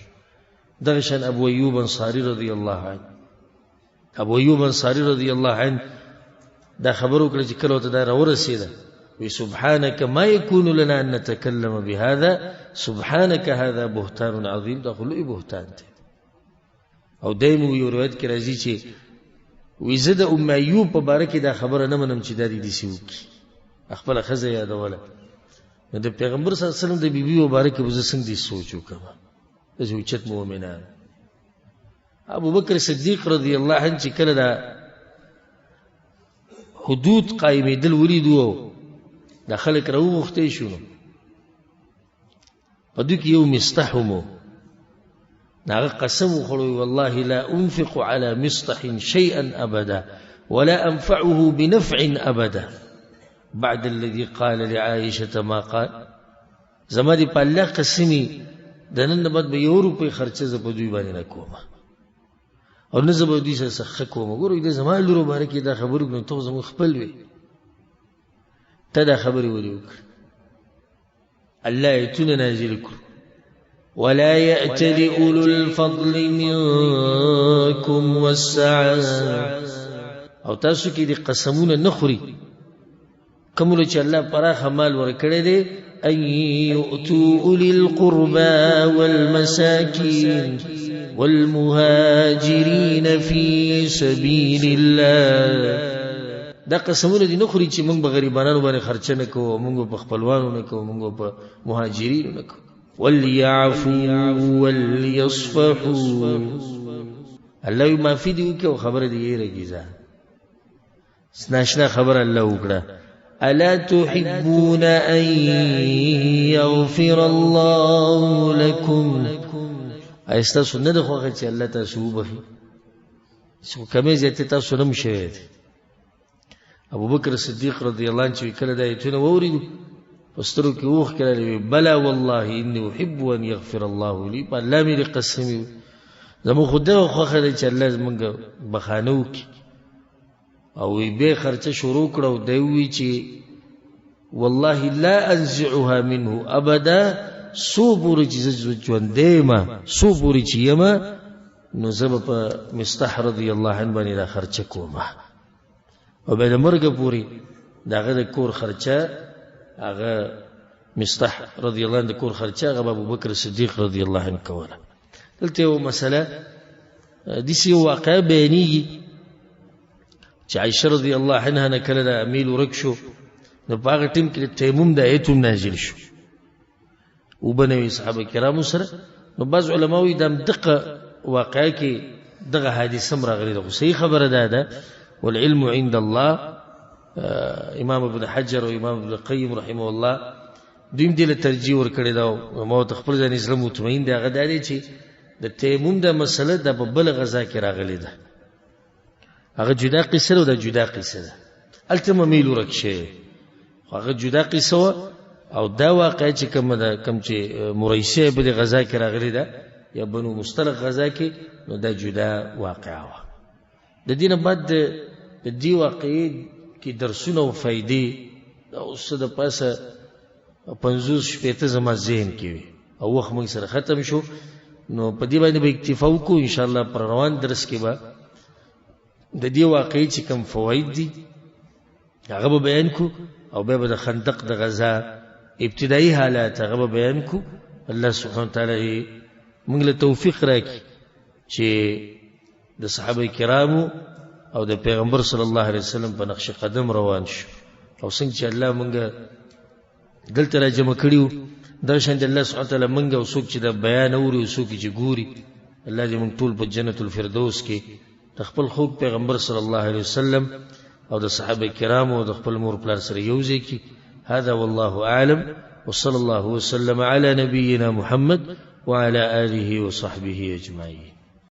دغه شان ابو ایوب انصاري رضی الله عنه، ابو ایوب انصاري رضی الله عنه دا خبر وکړه چې کله ورته دا راورسېده، وی سبحانك ما يكون لنا أن نتكلم بهذا، سبحانك هذا بهتان عظیم. دا خو لوی بهتان دی. او دی مو یو روایت کې راځي چې وی زه د ام ایوب په باره کې دا خبره نه منم چې دا دې داسې وکړي، خپله ښځه یادوله. نو د پیغمبر صلی الله علیه وسلم د بیبي په باره کې به زه څنګه دې سوچ وکړم؟ داسې اوچت مؤمنان. ابو بکر صدیق رضی الله عنه چې کله دا حدود قایمېدل ولیدو، دا خلک راوغوښتی شو، نو په دوی کې یو مصطح هم و، هغه قسم وخوړو، والله لا أنفق على مصطح شيئا أبدا ولا أنفعه بنفع أبدا بعد الذي قال لعائشة ما قال. زما دې په الله قسمي د نن نه بعد به یو روپۍ خرچه زه په دوی باندې نه کوم او نه زه به دوی سره څه ښه کوم. ګورئ د زما لور باره کې دا خبرې وکړو، ته خو زموږ خپل وې، ته دا خبرې ولې وکړې؟ الله آیتونه نازل کړو، ولا يأتل أولو الفضل منكم والسعة. او تاسو کې دې قسمونه نه خوري کوم له چې الله پراخه مال ورکړی دی، أن يؤتوا أولي القربى والمساكين والمهاجرين في سبيل الله. دا قسمونه دې نه خوري چې موږ به غریبانانو باندې خرچه نه کوو، موږ به په خپلوانو نه کوو، موږ به په مهاجرینو نه کوو. وليعفوا وليصفحوا. الله وایي معافي دې وکړي او خبره دې هېره کړي. ځه ناشنا خبره الله وکړه. ألا تحبون أن يغفر الله لكم؟ ایا ستاسو نه ده خوښه چې الله تاسو وبخښي؟ څه کمې زیاتې تاسو نه هم شوی دی. ابو بکر صدیق رضی الله عنه چې کله دا آیتونه واورېدو، په سترګو کې اوښکې راغلې، وی بلا والله إني أحب أن يغفر الله لي. په الله مې دې قسم وي، زموږ خو دغه خوښه ده چې الله زموږ بخښنه وکړي. او وی بیا خرچه شروع کړه او دی ووایي چې والله لا أنزعها منه أبدا، څو پورې چې زه ژوندی یم، څو پورې چې یم، نو زه به په مصطح رضی الله عنه باندې دا خرچه کوم. او بیا د مرګه پورې د هغه د کور خرچه، هغه مصطح رضی الله عنه د کور خرچه هغه به ابوبکر صدیق رضی الله عنه کوله. دلته یو مسله داسې یو واقعه بیانېږي چې عایشه رضی الله عنها نه کله د امیل ورک شو، نو په هغه ټیم کې د تیمم د آیت هم نازل شو، اوبه نه وې صحابه کرامو سره. نو بعض علما وایي دا همدغه واقعه کې دغه حادثه هم راغلې ده، خو صحیح خبره دا ده والعلم عند الله. امام ابن حجر او امام ابن القیم رحمه الله دوی هم دې له ترجیح ورکړې ده، او ما ورته خپل ځان زړه مطمئن دی. هغه دا دی چې د تیمم دا مسله دا په بله غذا کې راغلې ده، هغه جدا قصه ده او دا جدا قصه ده. هلته هم امیل ورک شوی، خو هغه جدا قصه وه. او دا واقعه چې کومه ده، کوم چې مریسیه په دې غذا کې راغلې ده یا بنو مصطلق غذا کې، نو دا جدا واقعه وه. د دې نه بعد د دې واقعې کې درسونه او فایدې دا اوس څه د پاسه 50 شپېته زما ذهن کې وي، او وخت موږ سره ختم شو، نو په دې باندې به اکتفا وکړو. انشاءالله پر روان درس کې به د دې واقعې چې کوم فواید دي هغه به بیان کړو، او بیا به د خندق د غذا ابتدایي حالات هغه به بیان کړو. الله سبحانه وتعالی یې موږ له توفیق راکړي چې د صحابه کرامو او د پیغمبر صلی الله علیه وسلم په نقش قدم روان شو، او څنګه چې الله موږ دلته را جمع کړي وو، دا شان د الله سبحانه وتعالی موږ او څوک چې دا بیان اوري او څوک چې ګوري، الله دې موږ ټول په جنت الفردوس کې د خپل خوږ پیغمبر صلی الله علیه وسلم او د صحابه کرامو او د خپل مور پلار سره یو ځای کړي. هذا والله أعلم، وصلى الله وسلم على نبينا محمد وعلى آله وصحبه أجمعين.